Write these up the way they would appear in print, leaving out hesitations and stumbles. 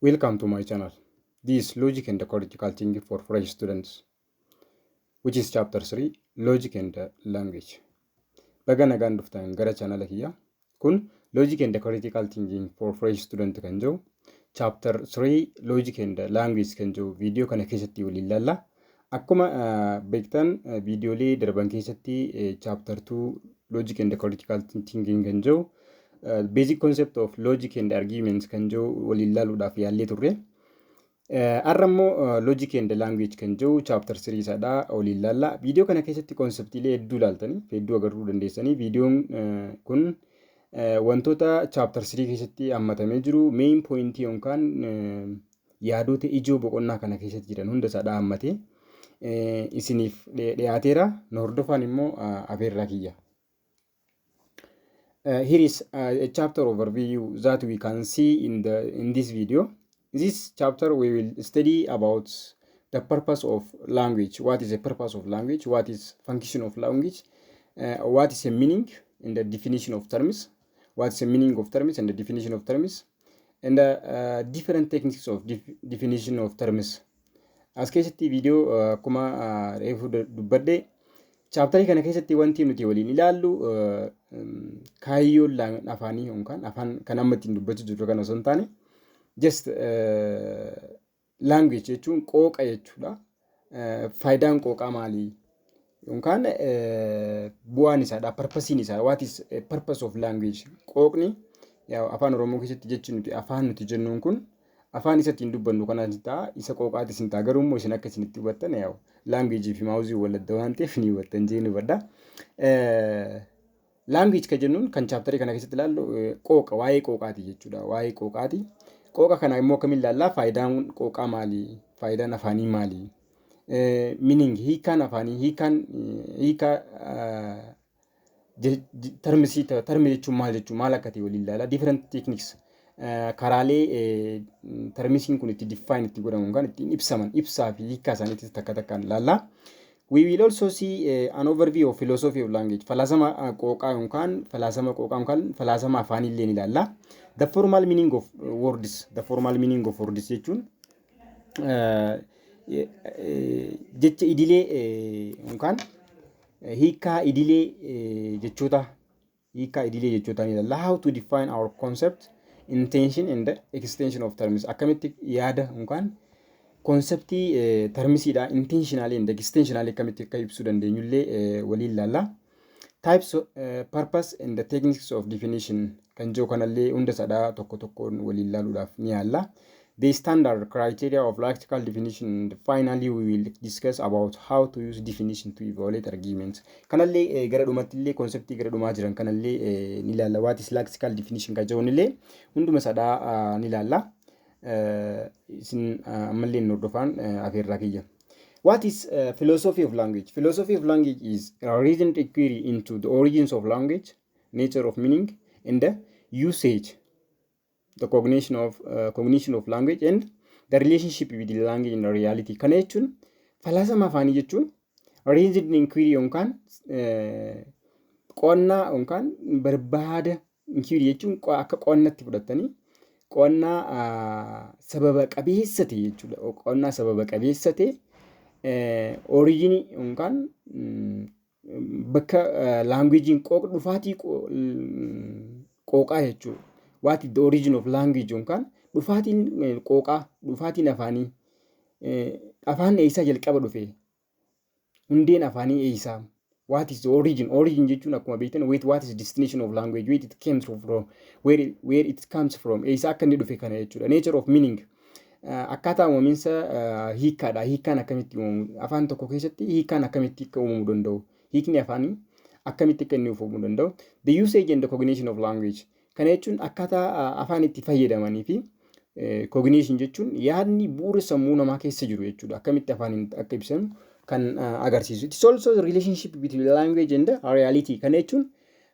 Welcome to my channel. This is Logic and Critical Thinking for Fresh Students, which is chapter 3, Logic and Language. Baga nagaan dhuftan gara channel kiyya. Kun Logic and Critical Thinking for Fresh Student kan jiru chapter 3, Logic and Language kan jiru viidiyoo kana keessatti waliin ilaalla. Akkuma beektan, viidiyoolee darban keessatti chapter 2, Logic and Critical Thinking kan jiru, basic concept of logic and arguments kan jiru waliin ilaaluudhaaf yaallee turre. Har'a immoo logic and language kan jiru chapter 3 isaadha waliin ilaalla. Viidiyoo kana keessatti conceptiilee hedduu ilaaltanii hedduu agaruu dandeessanii. Viidiyoon kun wantoota chapter 3 keessatti hammatamee jiru, main pointii yookaan yaadota ijoo boqonnaa kana keessatti jiran hunda isaadha hammatee isiniif dhiyaateera. Nu hordofaan immoo afeerraa kiyya. Here is a chapter overview that we can see in this video. In this chapter, we will study about the purpose of language. What is the purpose of language? What is function of language? What is the meaning and the definition of terms? What is the meaning of terms and the definition of terms? And the different techniques of definition of terms. As keessatti viidiyoo akkuma reefu dubbadhe, chapterii kana keessatti wanti nuti waliin ilaallu kaayyoon afaanii yookaan afaan kan amma ittiin dubbachuu jirru kana osoo hin taane, just language jechuun qooqa jechuudha. Faayidaan qooqaa maali? Yookaan bu'aan isaadha. Purposeiin isaa, what is purpose of language? Qooqni afaan Oromoo keessatti jechi nuti afaan nuti jennuun kun afaan isa ittiin dubbannu kanaan ta'a, isa qooqaatis hin ta'a. Garuu immoo isin akka isin itti hubattan, yaa'u languageii fi mouthii wal adda waan ta'eef ni hubattan jee ni hubadha. Language kan jennuun kan chapterii kana keessatti ilaallu qooqa, waa'ee qooqaati jechuudha. Waa'ee qooqaati. Qooqa kana immoo akkamiin ilaallaa? Faayidaan qooqaa maali? Faayidaan afaanii maali? Meaning, hiikaan afaanii, hiikaan hiikaa termsii, termii jechuun maal jechuun maal akka ta'e waliin ilaala. Different techniques, karaalee termsiin kun itti define itti godhamu kan ittiin ibsaman, ibsaa fi hiikaa isaaniitis takka takkaan ilaalla. We will also see an overview of philosophy of language. Falaasama qooqaa yookaan falaasama qooqaa yookaan falaasama afaanii illee ni ilaalla. The formal meaning of words. The formal meaning of words jechuun jecha idilee yookaan hiikaa idilee jechoota, hiikaa idilee jechoota ni ilaalla. How to define our concept, intention and the extension of terms. Akkamitti yaada yookaan conceptii termsiidha intentionally and extensionally akkamitti akka ibsuu dandeenyullee waliin ilaalla. Types, purpose and the techniques of definition kan jiru kanallee hunda sadhaa tokko tokkoon waliin ilaaluudhaaf ni yaalla. The standard criteria of lexical definition, and finally we will discuss about how to use definition to evaluate arguments. Kanallee gara dhumatti illee conceptii gara dhumaa jiran kanallee ni ilaalla. What is lexical definition kan jedhunillee hunduma sadhaa ni ilaalla. Isin ammallee hin hordofaan afeerraa kiyya. What is philosophy of language? Philosophy of language is a reasoned inquiry into the origins of language, nature of meaning, and the usage, the cognition of language and the relationship with the language and the reality. Kana jechuun falaasama afaanii jechuun reasoned inquiry yookaan qo'annaa yookaan barbaada. Inquiry jechuun akka qo'annatti fudhatanii qo'annaa sababa qabeessa ta'e jechuudha. Qo'annaa sababa qabeessa ta'e originii yookaan bakka languageiin qooqa, dhufaatii qooqaa jechuudha. What is the origin of language yookaan dhufaatiin qooqaa, dhufaatiin afaanii, afaan eessaa jalqaba dhufe, hundeen afaanii eessaa? What is the origin? Origin jechuun akkuma beektan wait, what is destination of language, where it came from, where it comes from, eessaa akka inni dhufe kana jechuudha. Nature of meaning, akkaataa uumaminsa hiikkaadha. Hiikkaan akkamitti uumamu, afaan tokko keessatti hiikkaan akkamitti akka uumamuu danda'u, hiikni afaanii akkamitti akka inni uumamuu danda'u. The usage and the cognition of language, kana jechuun akkaataa afaan itti fayyadamanii fi cognition jechuun yaadni bu'uura sammuu namaa keessa jiru jechuudha. Akkamitti afaan akka ibsamu kan agarsiisu. It is also the relationship between language and reality. Kana jechuun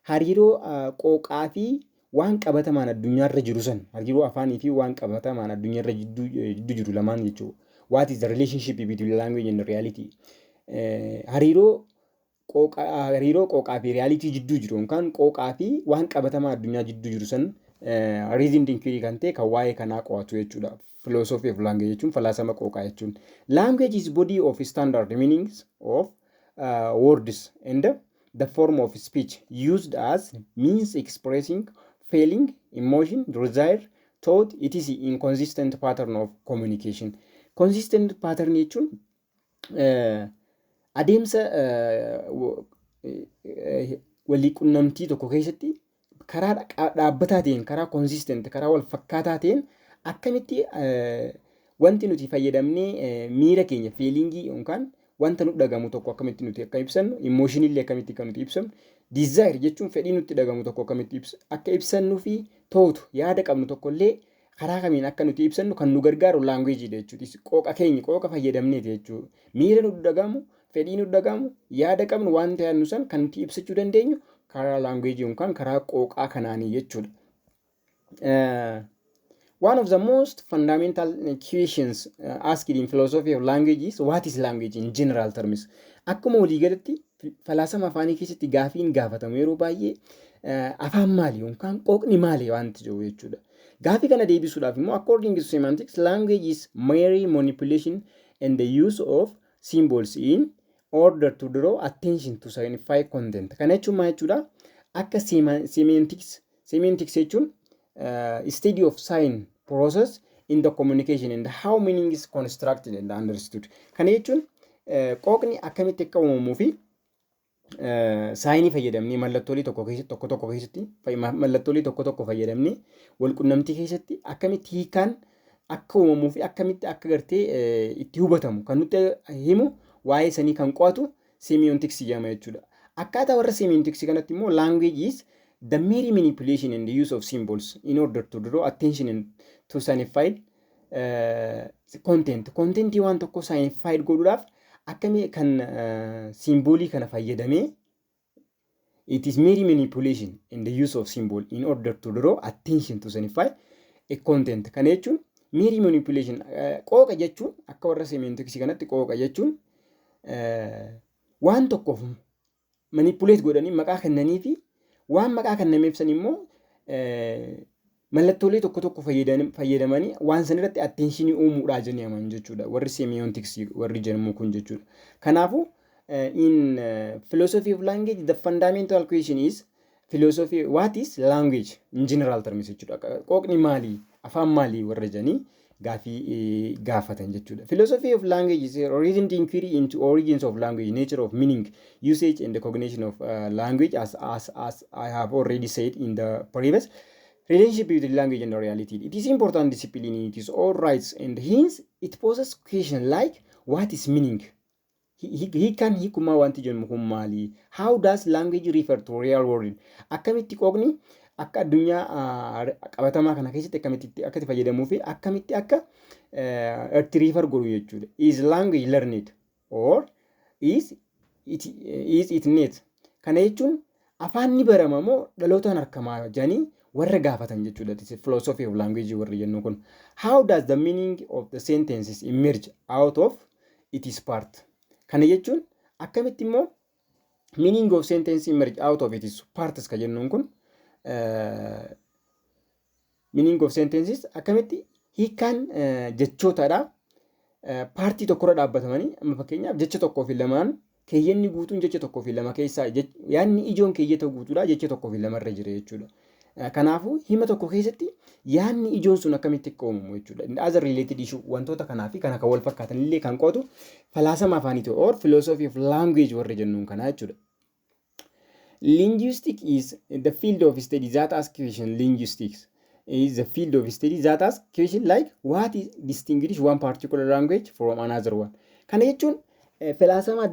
hariiroo qooqaa fi waan qabatamaan addunyaarra jiru san, hariiroo afaanii fi waan qabatamaan addunyaarra jidduu jiru lamaan jechuudha. What is the relationship between language and reality? Hariiroo qooqaa fi reality jidduu jiru yookaan qooqaa fi waan qabatamaa addunyaa jidduu jiru san Reasoned inquiry kan ta'e kan waa'ee kanaa qo'atu jechuudha. Philosophy of language jechuun falaasama qooqaa jechuun. Language is body of standard meanings of words and the form of speech used as means expressing feeling, emotion, desire, thought, etc. in consistent pattern of communication. Consistent pattern jechuun adeemsa walii qunnamtii tokko keessatti karaa dhaabbataa ta'een, karaa consistent, karaa wal fakkaataa ta'een akkamitti wanti nuti fayyadamnee miira keenya, feelingii yookaan wanta nu dhagamu tokko akkamitti nuti akka ibsannu, emotionillee akkamitti kan nuti ibsannu, desire jechuun fedhii nutti dhagamu tokko akkamitti akka ibsannuu fi thought, yaada qabnu tokkollee karaa kamiin akka nuti ibsannu kan nu gargaaru languageiidha jechuudha. Qooqa keenya, qooqa fayyadamneeti jechuudha. Miira nu dhagamu, fedhii nu dhagamu, yaada qabnu, wanta yaadnu san kan nuti ibsachuu dandeenyu karaa languageii yookaan karaa qooqaa kanaanii jechuudha. One of the most fundamental questions asked in philosophy of language is what is language in general terms. Akkuma waliigalatti falaasama afaanii keessatti gaafiin gaafatamu yeroo baay'ee afaan maali yookaan qooqni maali wanti jiru jechuudha. Gaafii kana deebisuudhaaf immoo, according to semantics, language is mere manipulation and the use of symbols in order to draw attention to signify content. Kana jechuun maal jechuudha? Akka semantics jechuun study of sign process in the communication and how meaning is constructed and understood. Kana jechuun qooqni akkamitti akka uumamuu fi signii fayyadamnee, mallattoolee tokko keessatti, tokko tokko keessatti mallattoolee tokko tokko fayyadamnee walqunnamtii keessatti akkamitti hiikaan akka uumamuu fi akkamitti akka gartee itti hubatamu kan nutti himu, waa'ee sanii kan qo'atu semiotics jedhama jechuudha. Akkaataa warra semiotics kanatti immoo language is the mere manipulation and the use of symbols in order to draw attention and to signify content. Contentii waan tokko signify godhuudhaaf akkamii kan symbolii kana fayyadamee, it is mere manipulation and the use of symbol in order to draw attention to signify a content. Kana jechuun mere manipulation, qooqa jechuun, akka warra semiotics kanatti qooqa jechuun waan tokkoof manipulate godhanii maqaa kennanii fi waan maqaa kennameef san immoo mallattoolee tokko tokko fayyadamanii waan san irratti attentionii uumuudhaa jennee amanu jechuudha. Warri semiotics warri jedhamu kun jechuudha. Kanaafuu in philosophy of language the fundamental question is philosophy what is language in general terms jechuudha. Qooqni maali? Afaan maali warra jedhanii gaafii gaafatan jechuudha. Philosophy of language is a reasoned inquiry into origins of language, nature of meaning, usage and the cognition of language as I have already said in the previous relationship between language and reality. It is important discipline in its own rights and hence it poses question like what is meaning? Hiikaan, hiikumaa wanti jennu kun maali? How does language refer to real world? Akkamitti qooqni akka addunyaa qabatamaa kana keessatti akkamitti akka itti fayyadamuu fi akkamitti akka itti refer godhu jechuudha. Is language learned or is it innate? Kana jechuun afaan ni barama moo dhalootaan harkamaa jedhanii warra gaafatan jechuudha. This is philosophy of language warri jennu kun. How does the meaning of the sentences emerge out of its part? Kana jechuun akkamitti immoo meaning of sentence emerge out of its parts ka jennuun kun, meaning of sentences akkamitti hiikkaan jechootaadha partii tokkorra dhaabbatamanii, amma fakkeenyaaf jecha tokkoo fi lamaan keeyyanni guutuun jecha tokkoo fi lama keessaa, yaadni ijoon keeyyata guutuudha jecha tokkoo fi lamarra jira jechuudha. Kanaafuu hima tokko keessatti yaadni ijoon sun akkamitti akka uumamu jechuudha. Other related issue, wantoota kanaa fi kana kan wal fakkaatan illee kan qo'atu falaasama afaaniiti or philosophy of language warra jennuun kanaa jechuudha. Linguistics is the field of study that asks question. Linguistics is the field of study that asks question like what is distinguish one particular language from another one. Kana jechuun falaasama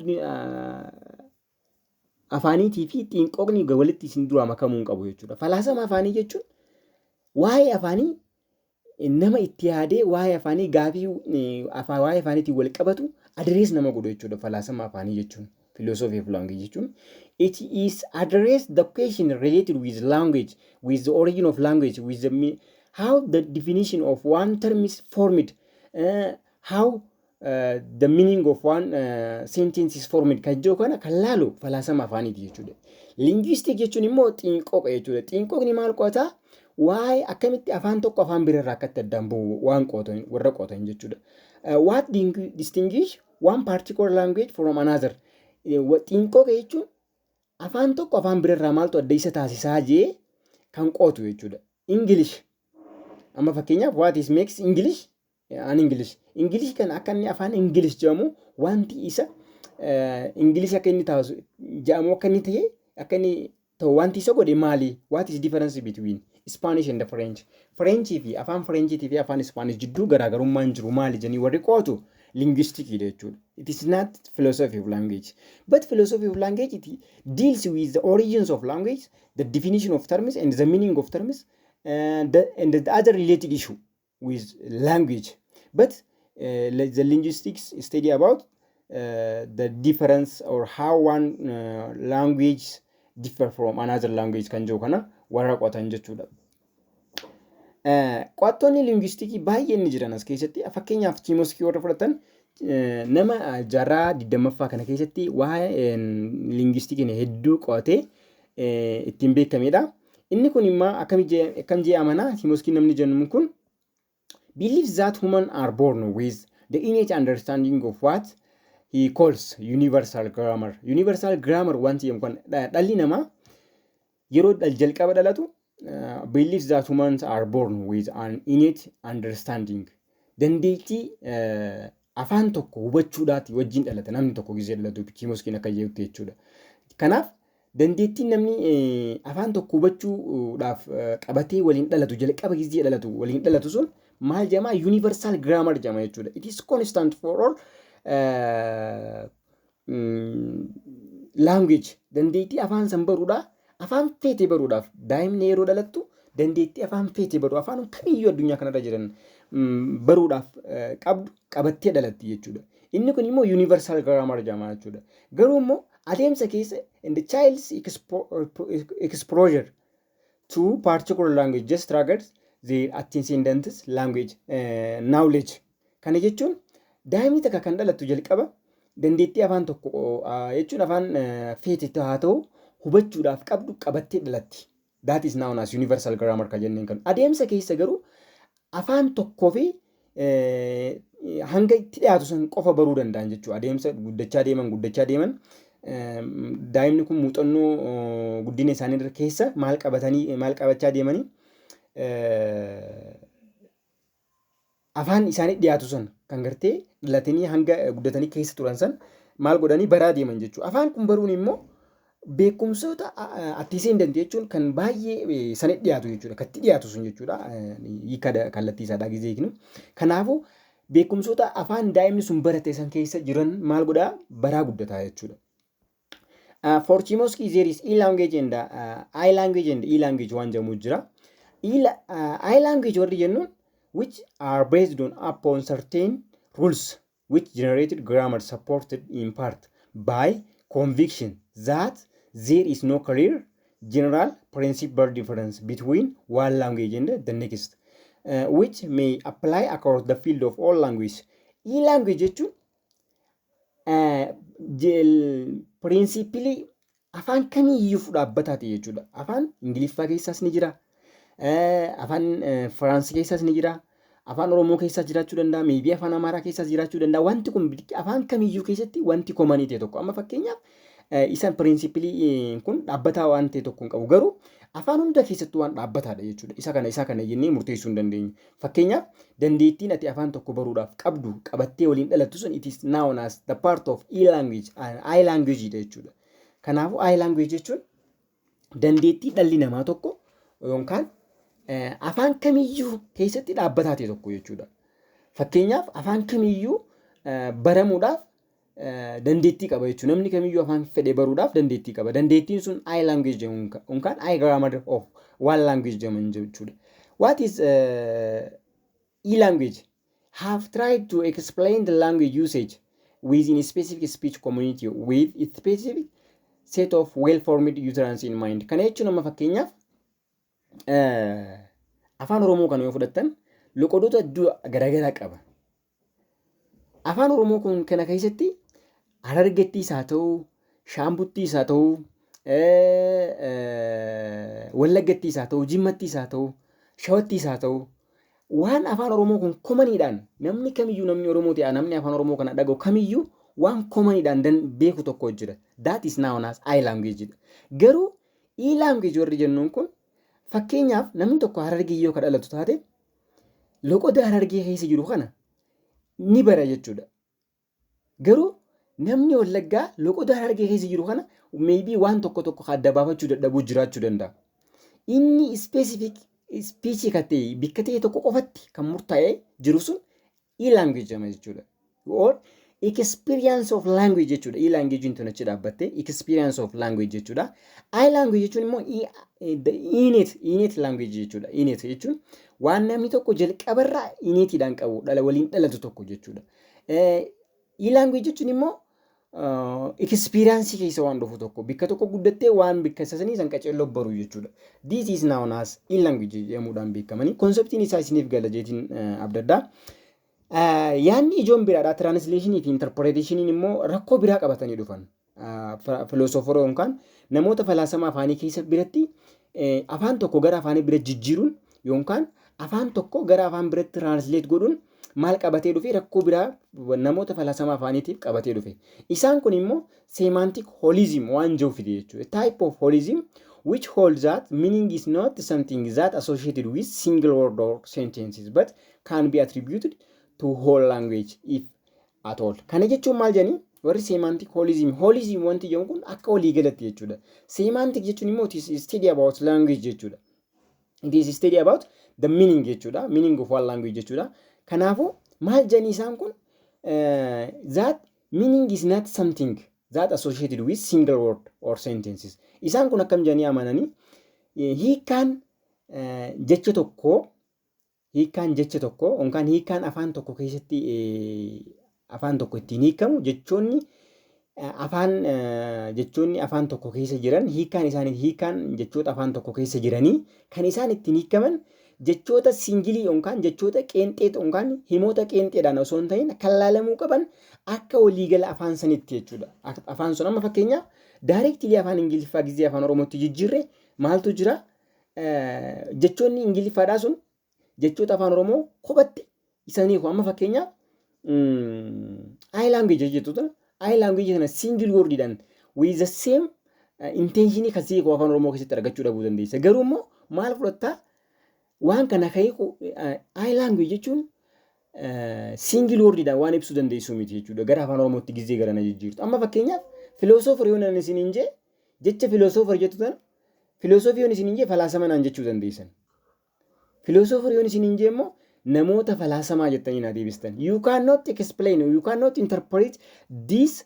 afaaniitii fi xiinqoqni walitti isin duraa makamuu hin qabu jechuudha. Falaasama afaanii jechuun waa'ee afaanii nama itti yaadee waa'ee afaanii gaafii waa'ee afaaniitiin wal qabatu address nama godhu jechuudha. Falaasama afaanii jechuun, philosophy of language jechuun, it is address the question related with language, with the origin of language, with the how the definition of one term is formed, how the meaning of one sentence is formed kan jiru kana kan laalu falaasama afaaniiti jechuudha. Linguistic jechuun immoo xiinqoqa jechuudha. Xiinqoqni maal qo'ataa? Waa'ee akkamitti afaan tokko afaan biraarraa akkatti addaan bahu waan qo'atan warra qo'atan jechuudha. What distinguish one particular language from another? Xiinqooqa jechuun afaan tokko afaan biraarraa maaltu adda isa taasisaa jee kan qo'atu jechuudha. English amma fakkeenyaaf, what is makes English an English? English kan akka inni afaan English jedhamu, wanti isa English akka inni taasisu jedhamu, akka inni ta'e, akka inni ta'u wanti isa godhe maali? What is difference between Spanish and the French? French fi afaan Frenchiitii fi afaan Spanish jidduu garaagarummaan jiru maali jedhanii warri qo'atu linguistics jechuudha. It is not philosophy of language. But philosophy of language, it deals with the origins of language, the definition of terms and the meaning of terms and the other related issue with language. But the linguistics study about the difference or how one language differ from another language kan jiru kana warra qo'atan jechuudha. Qo'attoonni linguistikii baay'een ni jiran as keessatti. Fakkeenyaaf, Chomsky warra fudhatan, nama jaarraa 20ffaa kana keessatti waa'ee linguistikiin hedduu qo'atee ittiin beekamedha. Inni kun immoo akkam jee amanaa? Chomsky namni jennu kun believes that human are born with the innate understanding of what he calls universal grammar. Universal grammar wanti jedhamu kan dhalli namaa yeroo jalqaba dhalatu, believes that humans are born with an innate understanding. Dandeettii afaan tokko hubachuudhaati wajjin dhalata namni tokko gizee dhalatu, Chomskyn akka jedhutti jechuudha. Kanaaf dandeettiin namni afaan tokko hubachuudhaaf qabatee waliin dhalatu, jalqaba gizee dhalatu waliin dhalatu sun maal jedhama? Universal grammar jedhama jechuudha. It is constant for all language. Dandeettii afaan san baruudhaa, afaan feete baruudhaaf, daa'imni yeroo dhalattu dandeettii afaan feete baruu, afaan kamiyyuu addunyaa kanarra jiran baruudhaaf qabdu qabattee dhalatti jechuudha. Inni kun immoo universal grammar jedhama jechuudha. Garuu immoo adeemsa keessa, in the child's exposure to particular language just triggers the antecedent language knowledge. Kana jechuun daa'imni takka kan dhalattu jalqaba dandeettii afaan tokko jechuun afaan feete haa ta'u hubachuudhaaf qabdu qabattee dhalatti. That is known as universal grammar kan jenneen kan. Adeemsa keessa garuu afaan tokkoo fi hanga itti dhiyaatu san qofa baruu danda'an jechuudha. Adeemsa guddachaa deeman daa'imni kun muuxannoo guddina isaanii keessa maal qabatanii, maal qabachaa deemanii, afaan isaanii dhiyaatu san kan gartee dhalatanii hanga guddatanii keessa turan san maal godhanii baraa deeman jechuudha. Afaan kun baruun immoo beekumsoota antecedent jechuun kan baay'ee sanitti dhiyaatu jechuudha. Kan itti dhiyaatu sun jechuudha. Hiika kallattii isaadhaa gizee hiiknu. Kanaafuu beekumsoota afaan daa'imni sun barate san keessa jiran maal godhaa baraa guddataa jechuudha. For Chomsky, there is E language and I language and E language waan jedhamu jira. I language warri jennuun which are based on upon certain rules which generated grammar, supported in part by conviction that there is no clear general principle difference between one language and the next, which may apply across the field of all language. E language jechuun principle afaan kamiiyyuu dhaabbataa ta'e jechuudha. Afaan Ingiliffaa keessaas ni jira. Afaan Firaansii keessaas ni jira. Afaan Oromoo keessaas jiraachuu danda'a. Maybe afaan Amaaraa keessaas jiraachuu danda'a. Wanti kun afaan kamiiyyuu keessatti wanti common ta'e tokko. Amma fakkeenyaaf, isaan principle kun dhaabbataa waan ta'e tokko hin qabu. Garuu afaan hunda keessattuu waan dhaabbataadha jechuudha. Isa kana jennee murteessuu hin dandeenyu. Fakkeenyaaf, dandeettiin ati afaan tokko baruudhaaf qabdu qabattee waliin dhalattu sun, it is known as the part of E language and I language dha jechuudha. Kanaafuu I language jechuun dandeettii dhalli namaa tokko yookaan afaan kamiyyuu keessatti dhaabbataa ta'e tokko jechuudha. Fakkeenyaaf, afaan kamiyyuu baramuudhaaf dandeettii qaba jechuudha. Namni kamiyyuu afaan fedhe baruudhaaf dandeettii qaba. Dandeettiin sun I language jedhamu yookaan I grammar of one language jedhaman jechuudha. What is E language? Have tried to explain the language usage within a specific speech community with a specific set of well-formed utterance in mind. Kana jechuun amma fakkeenyaaf, afaan Oromoo kana yoo fudhattan loqodoota hedduu garaagaraa qaba. Afaan Oromoo kun kana keessatti Harargettiis haa ta'u, Shaambuttiis haa ta'u, Wallaggattiis haa ta'u, Jimmattiis haa ta'u, Shawattiis haa ta'u, waan Afaan Oromoo kun commoniidhaan namni kamiyyuu, namni Oromoo ta'e, namni Afaan Oromoo kana dhaga'u kamiyyuu waan commoniidhaan beeku tokko jira. That is known as I language. Garuu E language warri jennuun kun, fakkeenyaaf, namni tokko Harargee yoo ka dhalatu taate, loqoda Harargee keessa jiru kana ni bara jechuudha. Garuu namni Wallaggaa loqoda Harargee keessa jiru kana maybe waan tokko tokko adda baafachuu dadhabuu jiraachuu danda'a. Inni specific speech kan ta'e, bikka ta'e tokko qofatti kan murtaa'ee jiru sun E language jedhama jechuudha. Or experience of language jechuudha. E language tun achi dhaabbatte experience of language jechuudha. I language jechuun immoo innate language jechuudha. Innate jechuun waan namni tokko jalqabarraa innateiidhaan qabu, dhala waliin dhalatu tokko jechuudha. E language jechuun immoo experience keessa waan dhufu tokko, bikka tokko guddattee waan bikka isa sanii san qaceelloo baru jechuudha. This is known as E language jedhamuudhaan beekamanii. Conceptiin isaa isiniif gala jeetiin abdaddaa. Yaanni ijoon biraadha. Translationii fi interpretationiin immoo rakkoo biraa qabatanii dhufan. Philosopher yookaan namoota falaasama afaanii keessa biratti afaan tokko gara afaanii bira jijjiiruun yookaan afaan tokko gara afaan biratti translate godhuun maal qabatee dhufe? Rakkoo biraa namoota falaasama afaaniitiif qabatee dhufe. Isaan kun immoo semantic holism waan jiru fide jechuudha. Type of holism which holds that meaning is not something that associated with single word or sentences but can be attributed to whole language, if at all. Kana jechuun maal jedhanii? Warri semantic holism, holism wanti jedhamu kun akka waliigalatti jechuudha. Semantic jechuun immoo it is study about language jechuudha. It is study about the meaning jechuudha. Meaning of one language jechuudha. Kanaafuu maal jedhanii isaan kun? That meaning is not something that associated with single word or sentences. Isaan kun akkam jedhanii amananii? Hiikkaan jecha tokkoo yookaan hiikkaan afaan tokko keessatti afaan tokko ittiin hiikamu, jechoonni afaan tokko keessa jiran, hiikkaan isaanii, hiikkaan jechoota afaan tokko keessa jiranii kan isaan ittiin hiikaman jechoota single yookaan jechoota qeenxee yookaan himoota qeenxeedhaan osoo hin ta'in, kan laalamuu qaban akka waliigala afaan sanitti jechuudha. Afaan sun amma fakkeenyaaf directly Afaan Ingiliffaa gizee Afaan Oromootti jijjiirre maaltu jira? Jechoonni Ingiliffaadhaa sun jechoota Afaan Oromoo kophatti isanii amma fakkeenyaaf I language jettu, I language kana single wordiidhaan with the same intention kan si'ii Afaan Oromoo keessatti argachuu dhabuu dandeessa. Garuu immoo maal fudhattaa? Waan kana ka'ee I language jechuun single wordiidhaan waan ibsuu dandeessu miti jechuudha. Gara Afaan Oromootti gizee gara na jijjiirtu. Amma fakkeenyaaf philosopher yoo nan isiniin jee, jecha philosopher jettu tana, philosophy yoon isiniin jee, falaasama naan jechuu dandeessan. Philosopher yoon isiniin jee immoo namoota falaasamaa jettanii naa deebistan. You cannot explain, you cannot interpret this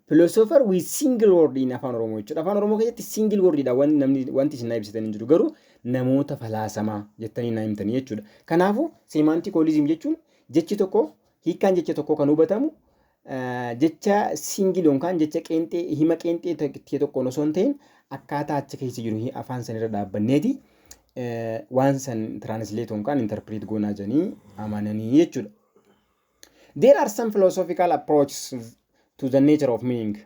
philosopher with single word in Afaan Oromoo jechuudha. Afaan Oromoo keessatti single wordidha wanti namni wanti isin naa ibsitan hin jiru, garuu namoota falaasamaa jettanii naa himtanii jechuudha. Kanaafuu semantic holism jechuun jechi tokko, hiikkaan jecha tokko kan hubatamu jecha single yookaan jecha qeenxee, hima qeenxee ta'e tokkoon osoo hin ta'in, akkaataa achi keessa jiru afaan sanirra dhaabbanneeti waan san translate yookaan interpret goonaa jedhanii amananii jechuudha. There are some philosophical approaches to the nature of meaning.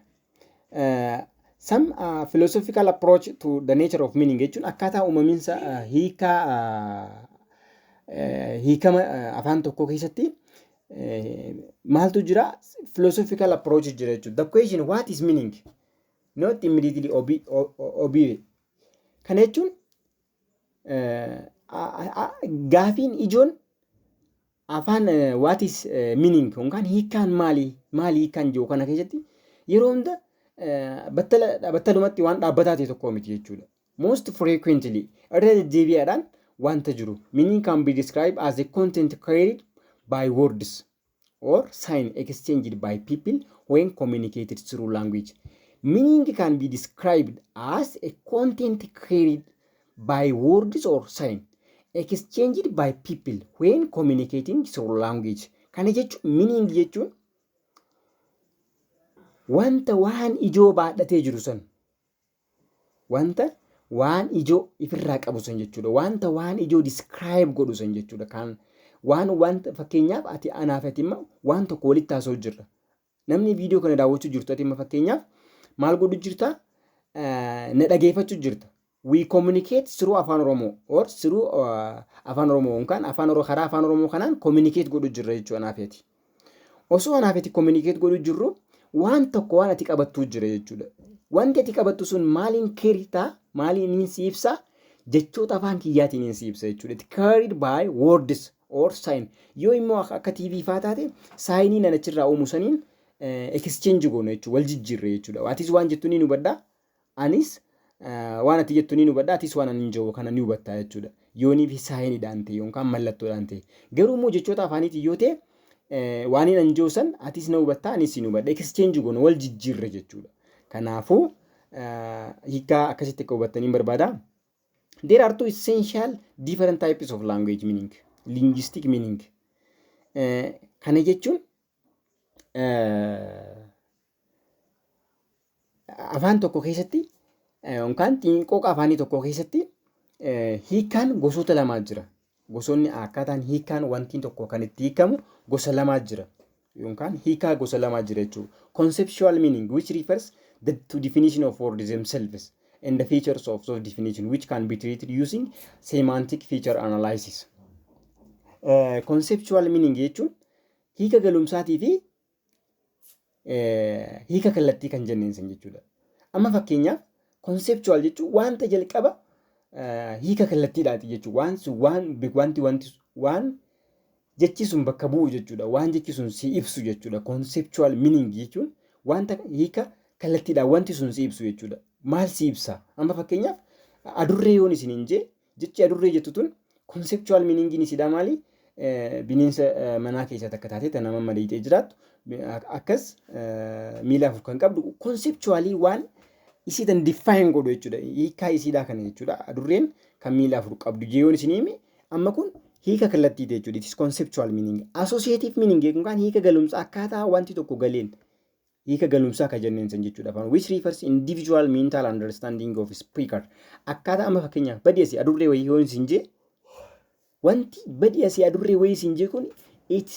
Some philosophical approach to the nature of meaning jechuun akkaataa uumaminsa hiikaa hiikama afaan tokkoo keessatti maaltu jira? Philosophical approach jira jechuudha. The question "What is meaning?" not immediately obvious. Kana jechuun gaafiin ijoon afaan "What is meaning?" yookaan hiikkaan maali, maali hiikkaan jiru kana keessatti yeroo hunda battalumatti waan dhaabbataa ta'e tokko miti jechuudha. Most frequently, irra deddeebi'aadhaan wanta jiru, meaning can be described as a content carried by words or sign exchanged by people when communicated through language. Meaning can be described as a content carried by words or sign exchanged by people when communicating through language. Kana jechuun, meaning jechuun wanta waan ijoo baadhatee jiru san, wanta waan ijoo ifirraa qabu san jechuudha. Wanta waan ijoo describe godhu san jechuudha. Kan waan wanta fakkeenyaaf ati anaaf ati immoo waan tokko walitti haasa'u jirra. Namni viidiyoo kana daawwachuu jirtu, ati immoo fakkeenyaaf maal godhu jirta? Na dhageeffachuu jirta. We communicate through Afaan Oromoo or through Afaan Oromoo yookaan Afaan Oromoo, karaa Afaan Oromoo kanaan communicate godhu jirra jechuudha anaafeeti. Osoo anaafeeti communicate godhu jirru, waan tokko waan ati qabattuu jira jechuudha. Wanti ati qabattu sun maaliin carry ta'a? Maaliin si ibsa? Jechoota afaan kiyyaatiin si ibsa jechuudha. It carried by words or sign. Yoo immoo akka TV faa taate, signii nan achirraa uumu saniin exchange goona jechuudha. Wal jijjiirre jechuudha. Atis waan jettu ni hubadhaa. Anis waan ati jettu ni hubadhaa. Atis waan ani jiru kana ni hubattaa jechuudha. Yoonii fi signiidhaan ta'e yookaan mallattoodhaan ta'e. Garuu immoo jechoota afaaniitiin yoo ta'e, waan inni jiru san atis na hubattaa, anis ni hubadha. Exchange goona, wal jijjiirre jechuudha. Kanaafuu hiikaa akkasitti akka hubattanii barbaada. There are two essential different types of language meaning, linguistic meaning. Kana jechuun afaan tokko keessatti yookaan xiinqooqa afaanii tokko keessatti hiikaan gosoota lamaa jira. Gosoonni akkaataan hiikaan wanti tokko kan itti hiikamu gosa lamaa jira. Yookaan hiikaa gosa lamaa jira jechuudha. Conceptual meaning, which refers to definition of words themselves and the features of those definition, which can be treated using semantic feature analysis. Conceptual meaning jechuun hiika galumsaatii fi hiika kallattii kan jenneen san jechuudha. Amma fakkeenyaaf, conceptual jechuun wanta jalqaba hiika kallattiidhaati jechuudha. Waan sun waan wanti wanti waan jechi sun bakka bu'u jechuudha. Waan jechi sun si ibsu jechuudha. Conceptual meaning jechuun wanta hiika kallattiidhaan wanti sun si ibsu jechuudha. Maal si ibsa? Amma fakkeenyaaf, adurree yoon isiniin jee, jechi adurree jettu tun conceptual meaningiin isiidhaa maali? Bineensa manaa keessaa takka taatee tan nama maleeyitee jiraattu, akkas miila afur kan qabdu, conceptually waan isii tan define godhu jechuudha. Hiikaa isiidhaa kana jechuudha. Adurreen kan miila afur qabdu yoon isinii hime, amma kun hiika kallattiiti jechuudha. It is conceptual meaning. Associative meaning yookaan hiika galumsaa, akkaataa wanti tokko galeen hiika galumsaa kan jenneen san jechuudha. Afaan which refers individual mental understanding of speaker. Akkaataa amma fakkeenyaaf badii asii adurree wayii yoon isin jee, wanti badii asii adurree wayii isin jee kun it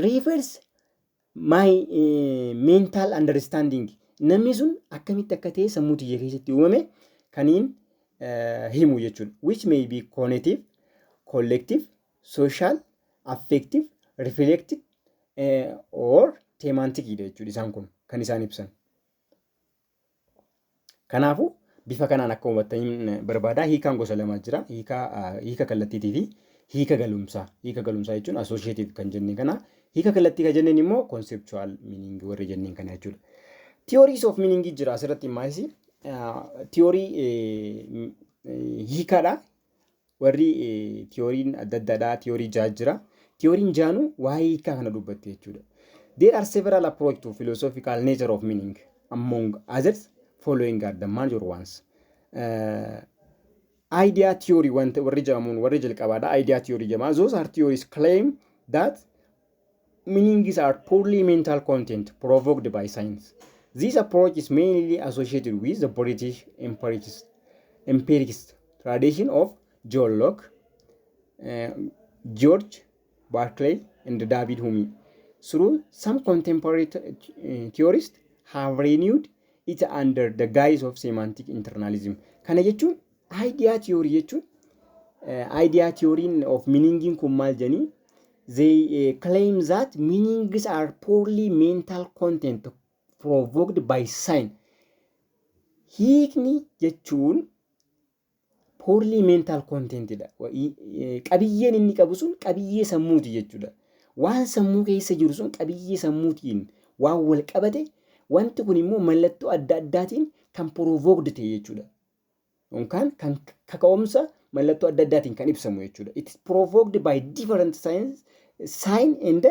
refers my mental understanding. Namni sun akkamitti akka ta'e sammuu tiyya keessatti uumame kaniin himu jechuudha. Which may be cognitive, collective, social, affective, reflective or thematic jechuudha isaan kun kan isaan ibsan. Kanaafuu bifa kanaan akka hubattaniin barbaada. Hiikaan gosa lamaa jira. Hiika kallattiitii fi hiika galumsaa. Hiika galumsaa jechuun associative kan jenneen kana. Hiika kallattii kan jenneen immoo conceptual meaning warri jenneen kana jechuudha. Theories of meaning jira asirratti immaas, theory hiikaadha. Warri theoryin adda addaadha. Theory ja'a jira. Theoryin jaanuu waa'ee hiikaa kana dubbatti jechuudha. There are several approach to philosophical nature of meaning. Among others, following are the major ones. Idea theory wanta warri jedhamuun warri jalqabaadha. Idea theory jedhama. Those are theories claim that meanings are purely mental content provoked by signs. This approach is mainly associated with the British empiricist tradition of John Locke, George Berkeley, and David Hume. Through some contemporary theorists have renewed it under the guise of semantic internalism. Kana jechuun idea theory jechuun, idea theory of meaning kun maal jedhanii, they claim that meanings are purely mental content provoked by sign. Hiikni jechuun purely mental contentidha. Qabiyyeen inni qabu sun qabiyyee sammuuti jechuudha. Waan sammuu keessa jiru sun qabiyyee sammuutiin waan wal qabate, wanti kun immoo mallattoo adda addaatiin kan provoked ta'e jechuudha. Yookaan kan kaka'umsa mallattoo adda addaatiin kan ibsamu jechuudha. It is provoked by different signs, sign and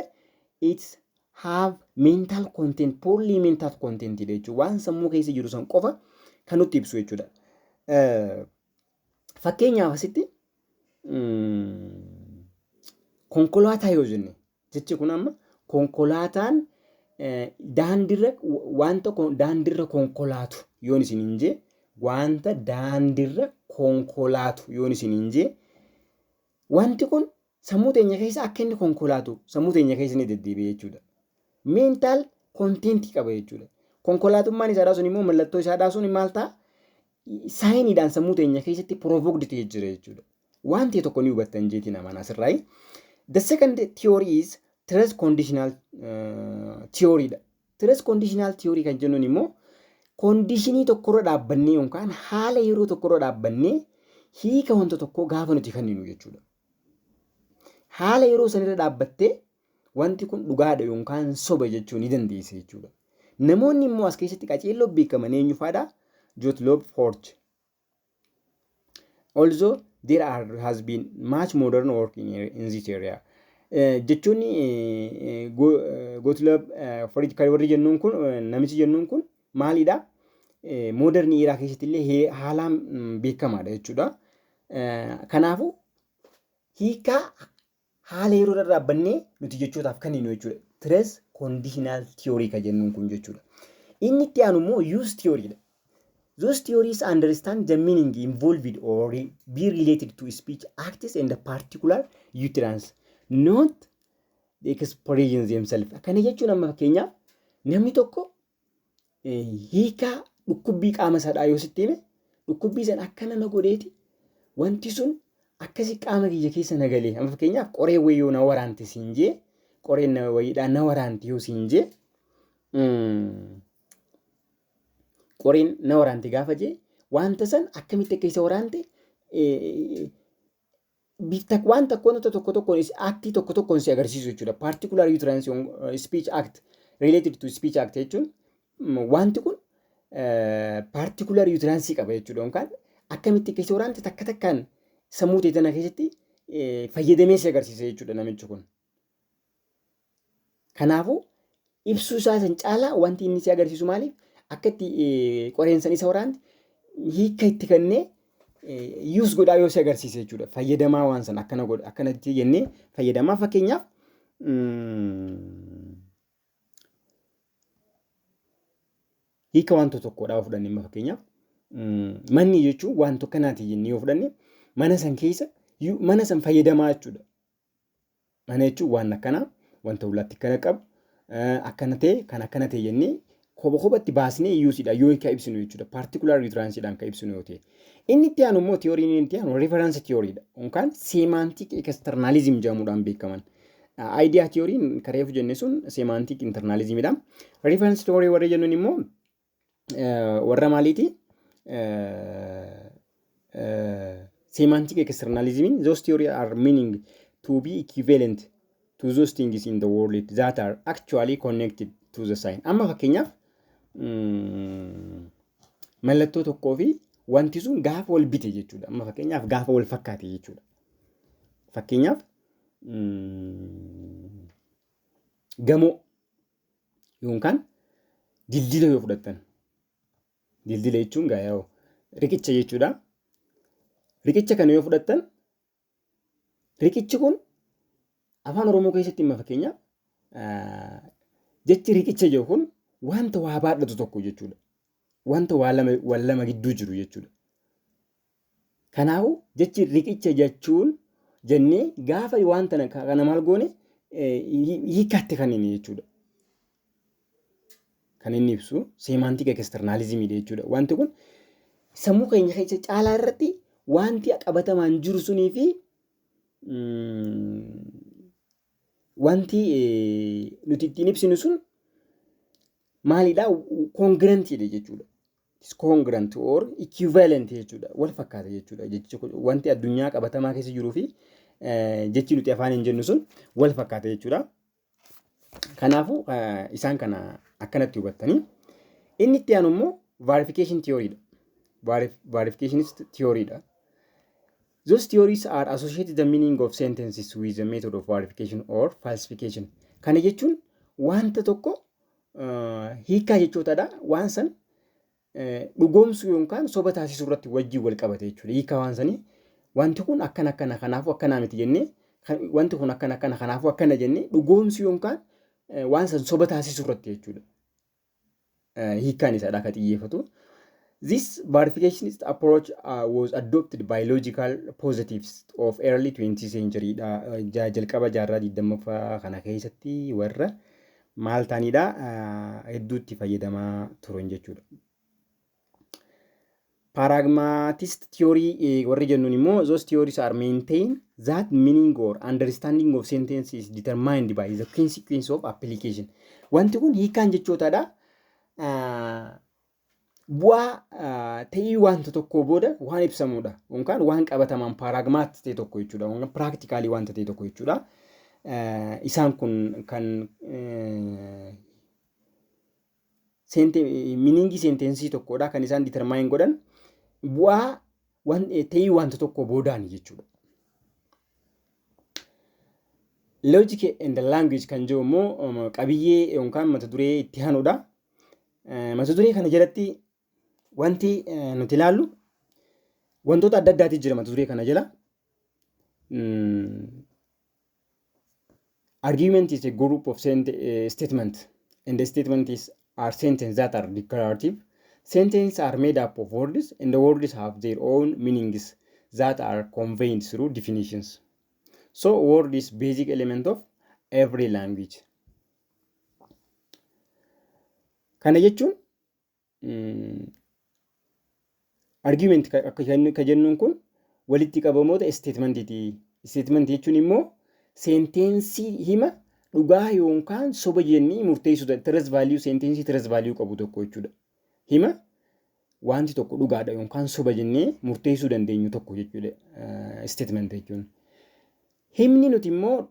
it have mental content, purely mental content jechuudha. Waan sammuu keessa jiru san qofa kan nutti ibsu jechuudha. Fakkeenyaaf, asitti konkolaataa yoo jenne, jechi kun amma konkolaataan daandiirra, wanta daandiirra konkolaatu yoon isin hin jee, wanta daandiirra konkolaatu yoon isin hin jee, wanti kun sammuu teenya keessa akka inni konkolaatu sammuu teenya keessa ni deddeebi'e jechuudha. Mental contentii qaba jechuudha. Konkolaatummaan isaadhaa sun immoo mallattoo isaadhaa sun maal ta'a? Signiidhaan sammuu teenya keessatti provoked ta'ee jira jechuudha. Waan ta'e tokko ni hubattan jeetiin amana asirraayi. The second theory is truth conditional theory dha. Truth conditional theory kan jennuun immoo conditionii tokkorra dhaabbannee yookaan haala yeroo tokkorra dhaabbannee hiika wanta tokkoo gaafa nuti kenninu jechuudha. Haala yeroo sanirra dhaabbattee wanti kun dhugaadha yookaan soba jechuu ni dandeessa jechuudha. Namoonni immoo as keessatti qaceelloo beekaman eenyu faadha? Gottlob Frege. Also, there are has been much modern work in this area. Jechuun Gottlob Frege kan warri jennuun kun, namichi jennuun kun maalidha? Modern era keessatti illee haalaan beekamaadha jechuudha. Kanaafuu hiikaa haala yeroo irra dhaabbannee nuti jechootaaf kenninu jechuudha. Truth conditional theory kan jennuun kun jechuudha. Inni itti aanu immoo use theory dha. Those theories understand the meaning involved or be related to speech acts and the particular utterance, not the expressions themselves. Kana jechuun amma fakkeenyaaf namni tokko hiikaa dhukkubbii qaama isaadhaa yoo sitti hime, dhukkubbii sana akkana na godheeti, wanti sun akkasi qaama kiyya keessa na galee, amma fakkeenyaaf qoree wayii yoo na waraante siin jee, qoreen wayiidhaan na waraante yoo siin jee, qoreen na waraante gaafa jee, wanta san akkamitti akka isa waraante bifta waan tokko tokko tokkoon actii tokko tokkoon si agarsiisu jechuudha. Particular utterance, speech act related to speech act jechuun wanti kun particular utterance qaba jechuudha. Yookaan akkamitti akka isa waraante takka takkaan sammuu ta'e tana keessatti fayyadamee si agarsiisa jechuudha namichi kun. Kanaafuu ibsuu isaa san caalaa wanti inni si agarsiisu maaliif akka itti qoreen san isa waraante hiika itti kennee use godhaa yoo si agarsiise jechuudha. Fayyadamaa waan sana akkana godha akkanatti jennee fayyadamaa, fakkeenyaaf hiika wanta tokkodhaa yoo fudhanne, amma fakkeenyaaf manni jechuun wanta akkanaati jennee yoo fudhanne, mana san keessa mana san fayyadamaa jechuudha. Mana jechuun waan akkanaa, wanta ulaatti akkana qabu, akkana ta'e, kan akkana ta'e jennee kopha kophatti baasnee useiidha yoo kan ibsinu jechuudha. Particular utteranceedhaan kan ibsinu yoo ta'e. Inni itti aanu immoo, theoryn inni itti aanu reference theoryidha. Yookaan semantic externalism jedhamuudhaan beekaman. Idea theoryn kareefu jenne sun semantic internalismidha. Reference theory warri jennuun immoo warra maaliiti? Semantic externalism, those theory are meaning to be equivalent to those things in the world that are actually connected to the sign. Amma fakkeenyaaf mallattoo tokkoo fi wanti sun gaafa wal bite jechuudha. Amma fakkeenyaaf gaafa wal fakkaate jechuudha. Fakkeenyaaf gamoo yookaan dildila yoo fudhattan. Dildila jechuun gaa riqicha jechuudha. Riqicha kana yoo fudhattan, riqichi kun afaan Oromoo keessatti imma fakkeenyaaf jechi riqicha jedhu kun wanta waa baadhatu tokko jechuudha. Wanta waa lama wal lama gidduu jiru jechuudha. Kanaafuu jechi riqicha jechuun jennee gaafa wanta kana maal goone hiikkaatti kan inni jechuudha. Kan inni ibsu semantic externalismiidha jechuudha. Wanti kun sammuu keenya keessa caalaa irratti wanti qabatamaan jiru sunii fi wanti nuti ittiin ibsinu sun maalidha? Congruentiidha jechuudha. Congruent or equivalent jechuudha. Wal fakkaata jechuudha. Jechi wanti addunyaa qabatamaa keessa jiruu fi jechi nuti afaan hin jennu sun wal fakkaata jechuudha. Kanaafuu isaan kana akkanatti hubattanii. Inni itti aanu immoo verification theory dha. Verificationist theory dha. Those theories are associated the meaning of sentences with the method of verification or falsification. Kana jechuun wanta tokko hiikaa jechootadha. Waan san dhugoomsuu yookaan soba taasisuu irratti wajjin wal qabate jechuudha. Hiikaa waan sanii wanti kun akkana akkana kanaafuu akkanaa miti jennee, wanti kun akkana akkana kanaafuu akkana jennee dhugoomsuu yookaan waan san soba taasisuu irratti jechuudha. Hiikkaan isaadha akka xiyyeeffatu. This verificationist approach was adopted by logical positivists of early 20th century dha. Jalqaba jaarraa 20ffaa kana keessatti warra maal ta'anidha hedduutti fayyadamaa turan jechuudha. Pragmatist theory warri jennuun immoo, those theories are maintain that meaning or understanding of sentence is determined by the consequence of application. Wanti kun hiikaan jechootaadha. Bu'aa ta'ii wanta tokkoo booda waan ibsamudha. Yookaan waan qabatamaan pragmat ta'e tokko jechuudha. Yookaan practically wanta ta'e tokko jechuudha. Isaan kun kan meaningii sentenceii tokkodha kan isaan determine godhan bu'aa ta'ii wanta tokko boodaani jechuudha. Logic and language kan jiru immoo qabiyyee yookaan mata duree itti aanudha. Mata duree kana jalatti wanti nuti ilaallu wantoota adda addaati jira mata duree kana jala. Argument is a group of statement, and the statement is are sentence that are declarative. Sentences are made up of words, and the words have their own meanings that are conveyed through definitions. So word is basic element of every language. Kana jechuun argument ka jennuun kun walitti qabamoota statementiiti. Statement jechuun immoo sentenceii hima dhugaa yookaan soba jennee murteessuu, truth value, sentenceii truth value qabu tokko jechuudha. Hima wanti tokko dhugaadha yookaan soba jennee murteessuu dandeenyu tokko jechuudha statement jechuun. Himni nuti immoo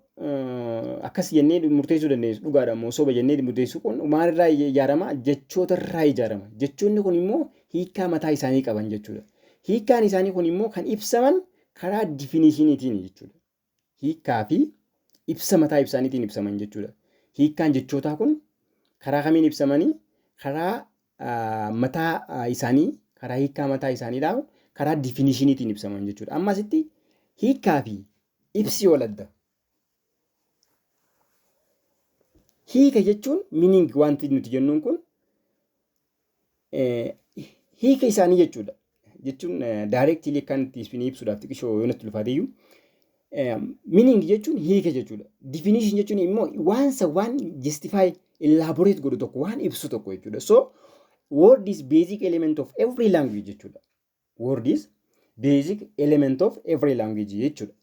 akkas jennee murteessuu dandeessu, dhugaadha immoo soba jennee murteessuu kun maalirraa ijaarama? Jechoota irraa ijaarama. Jechoonni kun immoo hiikaa mataa isaanii qaban jechuudha. Hiikkaan isaanii kun immoo kan ibsaman karaa definitioniitiin jechuudha. Hiikkaa fi ibsa mataa isaaniitiin ibsaman jechuudha. Hiikkaan jechootaa kun karaa kamiin ibsamanii? Karaa mataa isaanii, karaa hiikkaa mataa isaaniidhaa, karaa definitioniitiin ibsaman jechuudha. Amma asitti hiikkaa fi ibsi wal adda. Hiika jechuun meaning wanti nuti jennuun kun hiika isaanii jechuudha. Jechuun directly kan itti isin ibsuudhaaf xiqqishoo yoo natti ulfaate iyyuu, meaning jechuun hiika jechuudha. Definition jechuun immoo waan sa waan justify, elaborate godhu tokko, waan ibsu tokko jechuudha. So word is basic element of every language jechuudha. Word is basic element of every language jechuudha.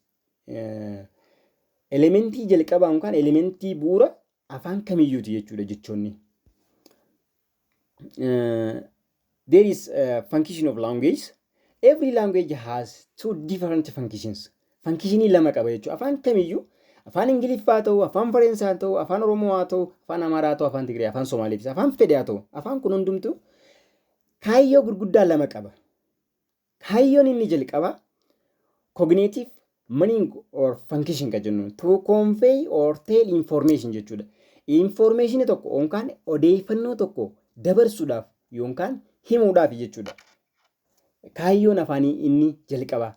Elementii jalqabaa yookaan elementii bu'uura afaan kamiyyuuti jechuudha jechoonni. There is a function of language. Every language has two different functions. Functionii lama qaba jechuudha. Afaan kamiyyuu, afaan Ingiliffaa haa ta'u, afaan Faransaa haa ta'u, afaan Oromoo haa ta'u, afaan Amaaraa haa ta'u, afaan Tigree, afaan Somaaliitis, afaan fedhe haa ta'u, afaan kun hundumtuu kaayyoo gurguddaa lama qaba. Kaayyoon inni jalqaba cognitive meaning or function kan jennu, to convey or tell information jechuudha. Information tokko yookaan odeeffannoo tokko dabarsuudhaaf yookaan himuudhaaf jechuudha. Kaayyoon afaanii inni jalqaba.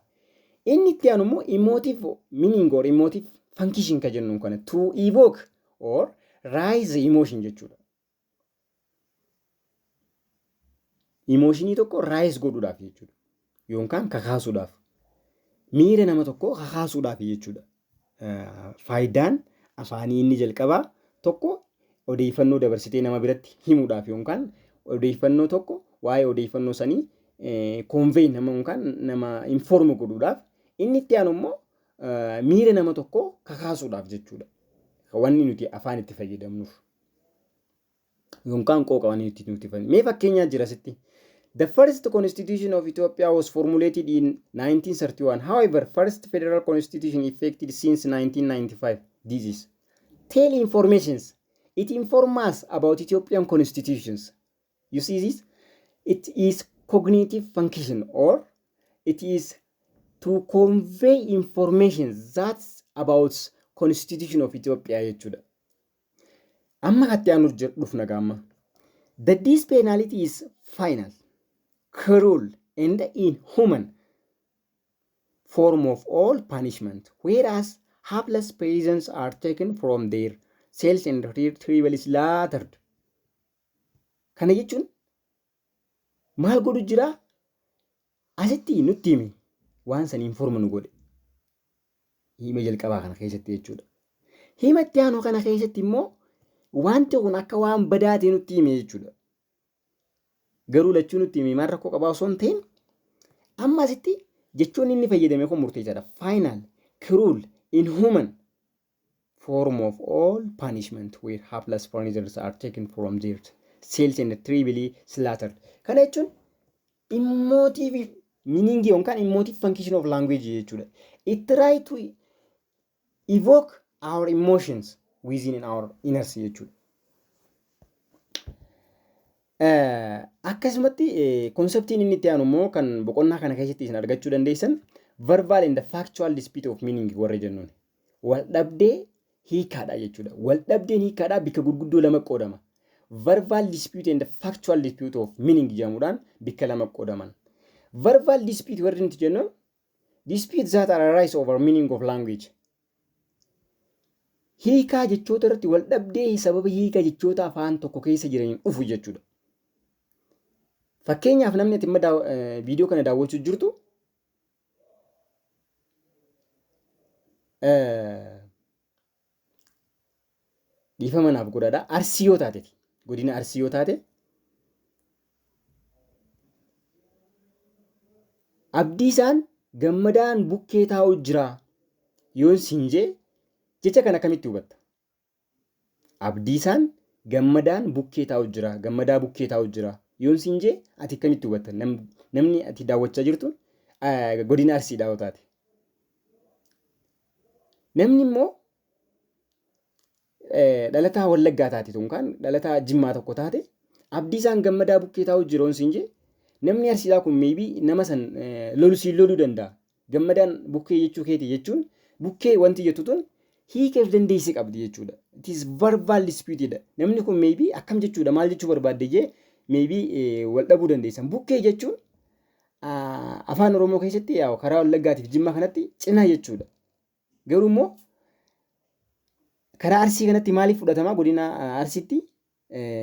Inni itti aanu immoo emotive meaning or emotive function kan jennu kana, to evoke or raise emotion jechuudha. Emotionii tokko raise godhuudhaaf jechuudha. Yookaan kakaasuudhaaf. Miira nama tokkoo kakaasuudhaaf jechuudha. Faayidaan afaanii inni jalqabaa tokko odeeffannoo dabarsitee nama biratti himuudhaaf yookaan odeeffannoo tokko, waa'ee odeeffannoo sanii convey nama yookaan nama inform godhuudhaaf. Inni itti aanu immoo miira nama tokkoo kakaasuudhaaf jechuudha. Wanni nuti afaan itti fayyadamnuuf. Yookaan qooqa wanni nuti fayyadamnu. Mee fakkeenyaa jira asitti. The first constitution of Ethiopia was formulated in 1931. However, first federal constitution effected since 1995. This is tell informations. It informs us about Ethiopian constitutions. You see this? It is cognitive function, or it is to convey information that's about constitution of Ethiopia jechuudha. Amma katti aanu dhufna gaamma. The death penalty is final, cruel and inhuman form of all punishment, whereas hapless prisoners are taken from their cells and terribly slaughtered. Kana jechuun maal godhu jira? Asitti nutti himi, waan san inform nu godhe. Hima jalqabaa kana keessatti jechuudha. Hima itti aanu kana keessatti immoo wanti kun akka waan badaa ta'e nutti hime jechuudha. Garuu lachuu nutti hime, maal rakkoo qabaa osoo hin ta'in Amma asitti jechoonni inni fayyadame kun murteessaadha. Final, cruel, inhuman form of all punishment where hapless prisoners are taken from their cells and terribly slaughtered. Kana jechuun emotive meaning yookaan emotive function of language jechuudha. It try to evoke our emotions within our inner jechuudha. Akkasumatti conceptiin inni itti aanu immoo kan boqonnaa kana keessatti isin argachuu dandeessan verbal and factual dispute of meaning warra jennuun. Wal dhabdee hiikaadha jechuudha. Wal dhabdeen hiikaadhaa bikka gurguddoo lama qoodama. Verbal dispute and factual dispute of meaning jedhamuudhaan bikka lama qoodaman. Verbal dispute warri nuti jennuun dispute that arise over meaning of language. Hiikaa jechoota irratti wal dhabdee sababa hiika jechoota afaan tokko keessa jiraniin dhufu jechuudha. Fakkeenyaaf, namni ati amma viidiyoo kana daawwachuu jirtu dhiifama naaf godhaadha. Arsii yoo taate, godina Arsii yoo taate, Abdiisaan Gammadaan bukkee taa'u jira yoon siin jee, jecha kana akkamitti hubatta? Abdiisaan Gammadaan bukkee taa'u jira, Gammadaa bukkee taa'u jira yoon siin jee, ati akkamitti hubatta? Namni ati daawwachaa jirtu godina Arsiidhaa yoo taate. Namni immoo dhalataa Wallaggaa taate yookaan dhalataa Jimmaa tokko taate, Abdiisaan Gammadaa bukkee taa'u jira yoon siin jee, namni Arsiidhaa kun maybe nama san lolu siin loluu danda'a. Gammadaan bukkee jechuu keeti jechuun, bukkee wanti jettu tun hiika if dandeessi qabdi jechuudha. It is verbal dispute dha. Namni kun maybe akkam jechuudha, maal jechuu barbaadde jee maybe wal dhabuu dandeessan. Bukkee jechuun afaan Oromoo keessatti yaa karaa Wallaggaatiif Jimmaa kanatti cinaa jechuudha. Garuu immoo karaa Arsii kanatti maaliif fudhatama? Godina Arsiitti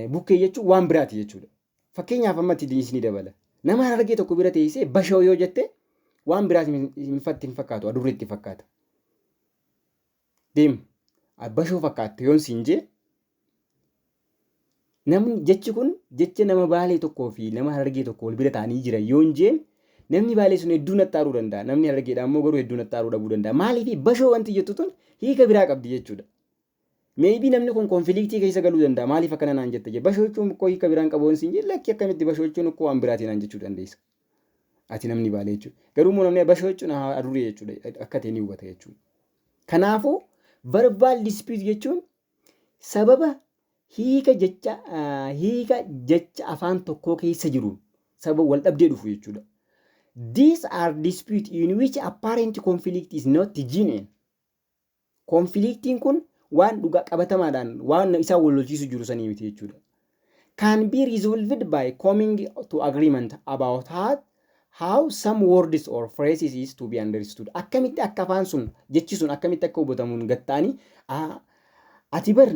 bukkee jechuun waan biraati jechuudha. Fakkeenyaaf, amma itti isinii dabala. Nama Harargee tokko bira teessee bashoo yoo jette, waan biraati hin fakkaatu, adurree itti fakkaata. Deem, bashoo fakkaatte yoon siin jee, namni jechi kun jecha nama Baalee tokkoo fi nama Harargee tokko wal bira ta'anii jiran yoon jeen, namni Baalee sun hedduu natti aaruu danda'a. Namni Harargeedha ammoo garuu hedduu natti aaruu dhabuu danda'a. Maaliif? Bashoo wanti jettu tun hiika biraa qabdi jechuudha. Maybe namni kun conflictii keessa galuu danda'a. Maaliif akkana naan jette jee. Bashoo jechuun koo hiika biraan qabu siin jee, lakki, akkamitti, bashoo jechuun koo waan biraatii naan jechuu dandeessa. Ati namni Baalee jechuudha. Garuu immoo namni bashoo jechuun adurree jechuudha. Akka ta'e ni hubata jechuudha. Kanaafuu verbal dispute jechuun sababa hiika jecha afaan tokkoo keessa jiru sababa wal dhabdee dhufu jechuudha. These are dispute in which apparent conflict is not genuine. Conflictiin kun waan dhugaa qabatamaadhaan waan isaan wal lolchiisu jiru sanii miti jechuudha. Can be resolved by coming to agreement about how some words or phrases is to be understood. Akkamitti akka afaan sun, jechi sun akkamitti akka hubatamuun gatta'anii, ati bar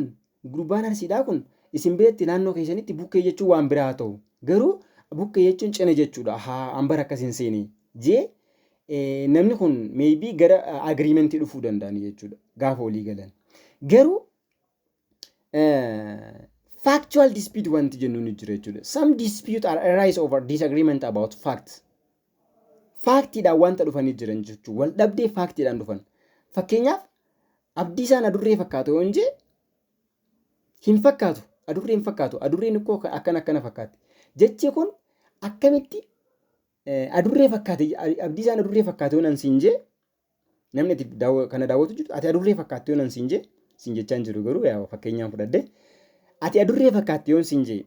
gurbaan Arsiidhaa kun isin biratti naannoo keessanitti bukkee jechuun waan biraa haa ta'u, garuu bukkee jechuun cina jechuudha, haa an bara akkas hin seene jee, namni kun maybe gara agreementii dhufuu danda'ani jechuudha gaafa walii galan. Garuu factual dispute wanti jennu ni jira jechuudha. Some dispute are arise over disagreement about facts. Factiidhaan wanta dhufanii jiran jechuudha. Wal dhabdee factiidhaan dhufan. Fakkeenyaaf, Abdiisaan adurree fakkaatu yoon jee, hin fakkaatu. Adurree hin fakkaatu. Adurreen ikkoo akkana akkana fakkaatti. Jechi kun akkamitti adurree fakkaate? Abdiisaan adurree fakkaate yoon siin jee, namni ati kana daawwatu jirtu, ati adurree fakkaatte yoon siin jee, siin jechaa hin jiru, garuu yaa fakkeenyaan fudhadhe, ati adurree fakkaatte yoon siin jee,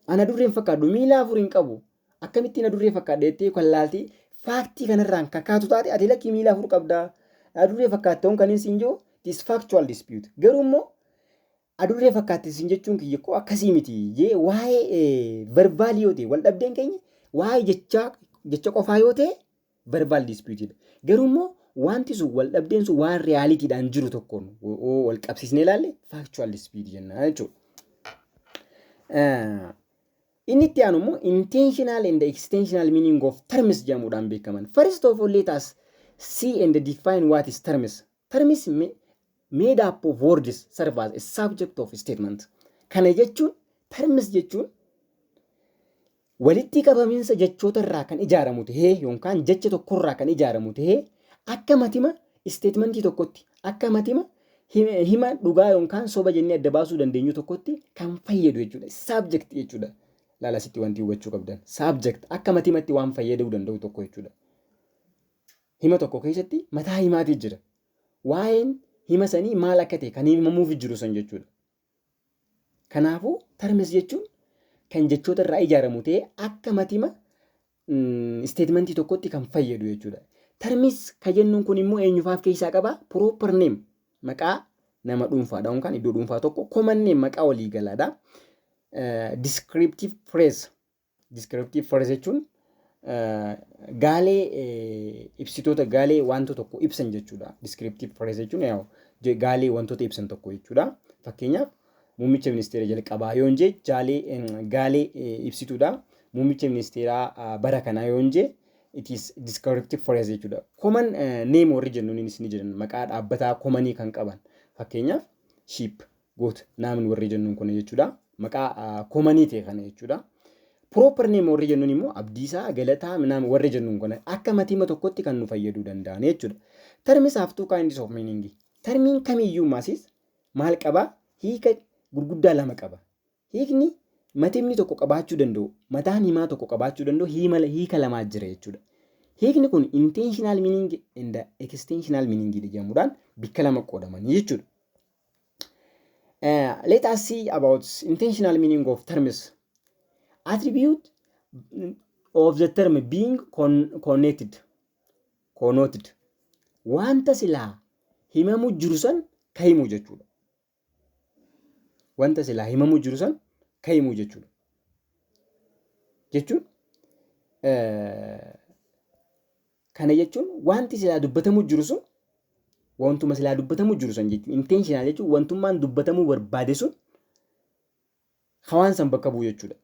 ana adurree hin fakkaadhu, miila afur hin qabu, akkamittiin adurree fakkaadha jettee kan laaltee factii kanarraan kakaatu taate, ati lakkii, miila afur qabdaa, adurree fakkaatte yoon kan siin jiru, it is factual dispute. Garuu immoo adurree fakkaatte siin jechuun kiyya koo akkasii miti jee, waa'ee verbalii yoo ta'e, wal dhabdeen keenya waa'ee jechaa, jecha qofaa yoo ta'e, verbal dispute dha. Garuu immoo wanti sun, wal dhabdeen sun waan realityidhaan jiru tokkoon wal qabsiisnee ilaalle, factual dispute jenna jechuudha. Inni itti aanu immoo intentional and extensional meaning of terms jedhamuudhaan beekaman. First of all, let us see and define what is terms. Terms made up of words serve as a subject of statement. Kana jechuun, terms jechuun Walitti qabaminsa jechoota irraa kan ijaaramu tahee yookaan jecha tokkorraa kan ijaaramu tahee, akka matima statementii tokkotti, akka matima hima dhugaa yookaan soba jennee adda baasuu dandeenyu tokkotti kan fayyadu jechuudha. Subject jechuudha. Laala, asitti wanti hubachuu qabdan. Subject akka matimatti waan fayyaduu danda'u tokko jechuudha. Hima tokko keessatti mataa himaatii jira. Waa'een hima sanii maal akka ta'e kan himamuuf jiru san jechuudha. Kanaafuu terms jechuun kan jechoota irraa ijaaramu ta'ee akka matima statementii tokkotti kan fayyadu jechuudha. Termis kan jennuun kun immoo eenyufaaf keessaa qaba? Proper name, maqaa nama dhuunfaadha yookaan iddoo dhuunfaa tokko. Common name, maqaa waliigalaadha. Descriptive phrase. Descriptive phrase jechuun gaalee ibsitoota, gaalee wanta tokko ibsan jechuudha. Descriptive phrase jechuun gaalee wantoota ibsan tokko jechuudha. Fakkeenyaaf, muummicha ministeera jalqabaa yoon jee gaalee ibsituudha. Muummicha ministeeraa bara kanaa yoon jee, it is descriptive phrase jechuudha. Common name warri jennuunis ni jiran, maqaa dhaabbataa commonii kan qaban. Fakkeenyaaf, sheep, goat, naamin warri jennuun kun jechuudha. Maqaa commonii ta'e kana jechuudha. Proper name warri jennuun immoo Abdiisaa, Galataa, minaamin warri jennuun kun akka matima tokkotti kan nu fayyaduu danda'an jechuudha. Terms have two kinds of meaning. Termiin kamiyyuu maasis maal qabaa? Hiika gurguddaa lama qaba. Hiikni matimni tokko qabaachuu danda'u, mataan himaa tokko qabaachuu danda'u hiika lamaa jira jechuudha. Hiikni kun intentional meaning and extensional meaning jedhamuudhaan bikka lama qoodamanii jechuudha. Let us see about intentional meaning of terms. Attribute of the term being connected. Connoted. Wanta silaa himamu jiru san ka himu jechuudha. Wanta silaa himamu jiru san ka himu jechuudha. Jechuun kana jechuun wanti silaa dubbatamu jiru sun wantuma silaa dubbatamu jiru san jechuudha. Intentional jechuun wantummaan dubbatamuu barbaade sun hawaan san bakka bu'u jechuudha.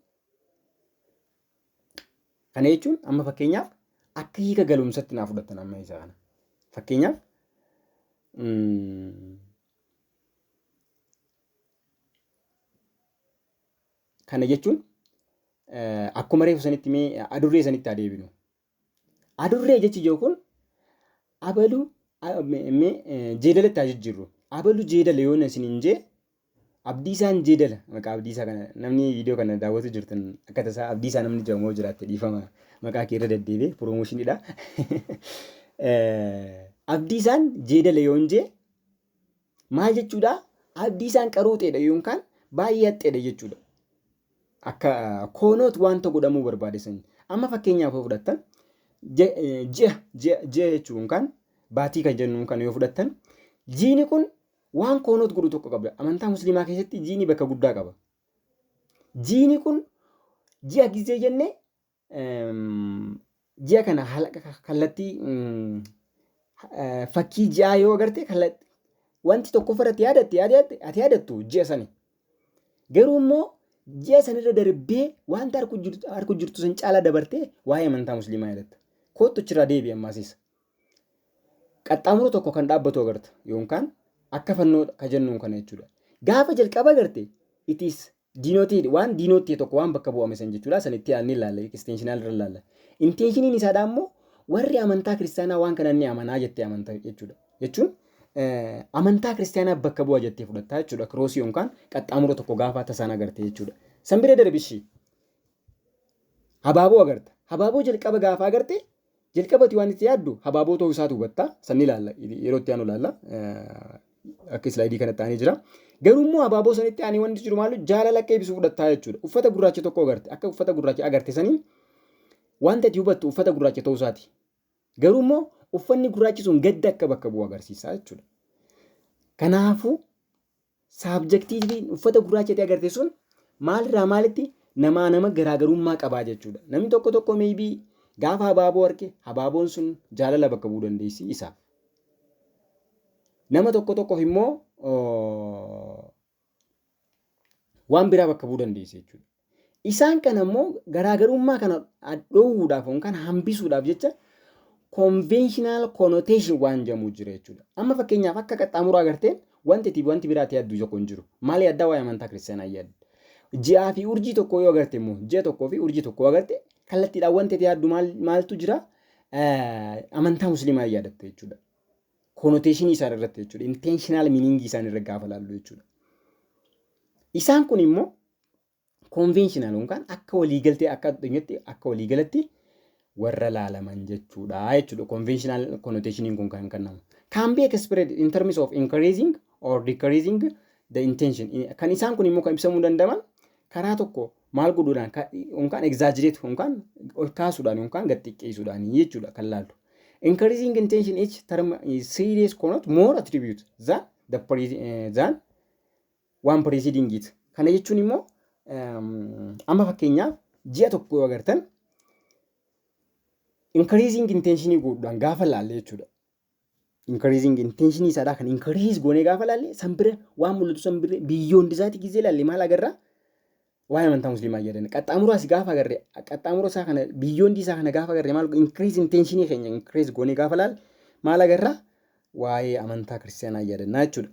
Kana jechuun amma fakkeenyaaf akka hiika galumsatti naa fudhattan amma isa kana. Fakkeenyaaf, kana jechuun akkuma reefu sanitti mee adurree sanitti haa deebinu. Adurree jechi jiru kun abalu mee jeedalatti haa jijjiirru. Abalu jeedala yoo isin hin jee, Abdiisaan jeedala, maqaa Abdiisaa kana namni viidiyoo kana daawwatu jirtan, akka tasaa Abdiisaa namni jedhamu yoo jiraatte, dhiifama, maqaa kee irra deddeebi'ee promotioniidha. Abdiisaan jeedala yoo hin jee maal jechuudha? Abdiisaan qaruuxeedha yookaan baay'ee haxxeedha jechuudha. Akka connote wanta godhamuu barbaade san. Amma fakkeenyaaf yoo fudhattan, ji'a ji'a ji'a jechuun kan baatii kan jennuun kan yoo fudhattan, jiini kun waan connote godhu tokko qaba. Amantaa Musliimaa keessatti jiini bakka guddaa qaba. Jiini kun ji'a gizee jennee ji'a kana kallattii fakkii ji'aa yoo agarte, wanti tokko ofirratti yaadatte ati yaadattu ji'a sani. Garuu immoo ji'a sanirra darbee wanta harku jirtu san caalaa dabartee waa'ee amantaa Musliimaa yaadatta. Kottu, achirraa deebi'i ammaasiis. Qaxxaamura tokko kan dhaabbatu agarta yookaan akka fannoo ka jennuun kana jechuudha. Gaafa jalqaba agarte, it is denoted, waan denote tokko, waan bakka bu'ame san jechuudha. San itti aanni ilaalla, extensional irra ilaalla. Intentioniin isaadha immoo warri amantaa Kiristaanaa waan kana ni amanaa jettee amanta jechuudha. Jechuun amantaa Kiristaanaa bakka bu'a jettee fudhattaa jechuudha. Crossii yookaan qaxxaamura tokko gaafa tasaan agarte jechuudha. San bira darbishii habaaboo agarta. Habaaboo jalqaba gaafa agarte, jalqabati waan itti yaaddu habaaboo ta'uu isaatu hubatta. San ni ilaalla, yeroo itti aanu ilaalla. Akka slideii kanatti aanee jira. Garuu immoo habaaboo sanitti aanee wanti jiru maal, jaalala akka ibsu fudhattaa jechuudha. Uffata gurraacha tokko agarte, akka uffata gurraacha agarte saniin wanta ati hubattu uffata gurraacha ta'uu isaati. Garuu immoo uffanni gurraachi sun gadda akka bakka bu'u agarsiisa jechuudha. Kanaafuu subjectiviin uffata gurraacha ta'e agarte sun maalirraa maalitti namaa nama garaagarummaa qabaa jechuudha. Namni tokko tokko maybe gaafa habaaboo arge, habaaboon sun jaalala bakka bu'uu dandeessi isaaf. Nama tokko tokkoof immoo waan biraa bakka bu'uu dandeessi jechuudha. Isaan kana immoo garaagarummaa kana dhoowwuudhaaf yookaan hambisuudhaaf jecha conventional connotation waan jedhamu jira jechuudha. Amma fakkeenyaaf akka qaxxaamuraa agarteen wanti ati wanti biraatti yaaddu tokko hin jiru. Maal yaaddaa? Waa'ee amantaa Kiristaanaa yaadda. Ji'aa fi urjii tokko yoo agarte immoo, ji'a tokkoo fi urjii tokko yoo agarte, kallattiidhaan wanti ati yaaddu maaltu jira? Amantaa musliimaa yaadatta jechuudha. Connotationii isaan irratti jechuudha. Intentional meaningii isaan irra gaafa laallu jechuudha. Isaan kun immoo conventional yookaan akka waliigaltee, akka addunyaatti, akka waliigalatti warra laalaman jechuudha. Conventional connotationiin kun kan kennamu. Can be expressed in terms of increasing or decreasing the intention. Kan isaan kun immoo kan ibsamuu danda'aman karaa tokko maal godhuudhaan, yookaan exaggerate yookaan ol kaasuudhaan yookaan gad xiqqeessuudhaan jechuudha kan laallu. Increasing intention, each term is series connote more attribute than one preceding it. Kana jechuun immoo amma fakkeenyaaf ji'a tokko yoo agartan, increasing intentionii godhuudhaan gaafa laalle jechuudha. Increasing intentionii isaadhaa kan increase goonee gaafa laalle, san bira waan mul'atu san bira beyond isaati gizee laalle maal agarraa? Waa'ee amantaa musliimaa jedhan. Qaxxaamuraas gaafa agarre, qaxxaamura isaa kana, beyond isaa kana gaafa agarre, maal, increase intentionii keenya increase goonee gaafa laalle maal agarraa? Waa'ee amantaa kiristaanaa yaadannaa jechuudha.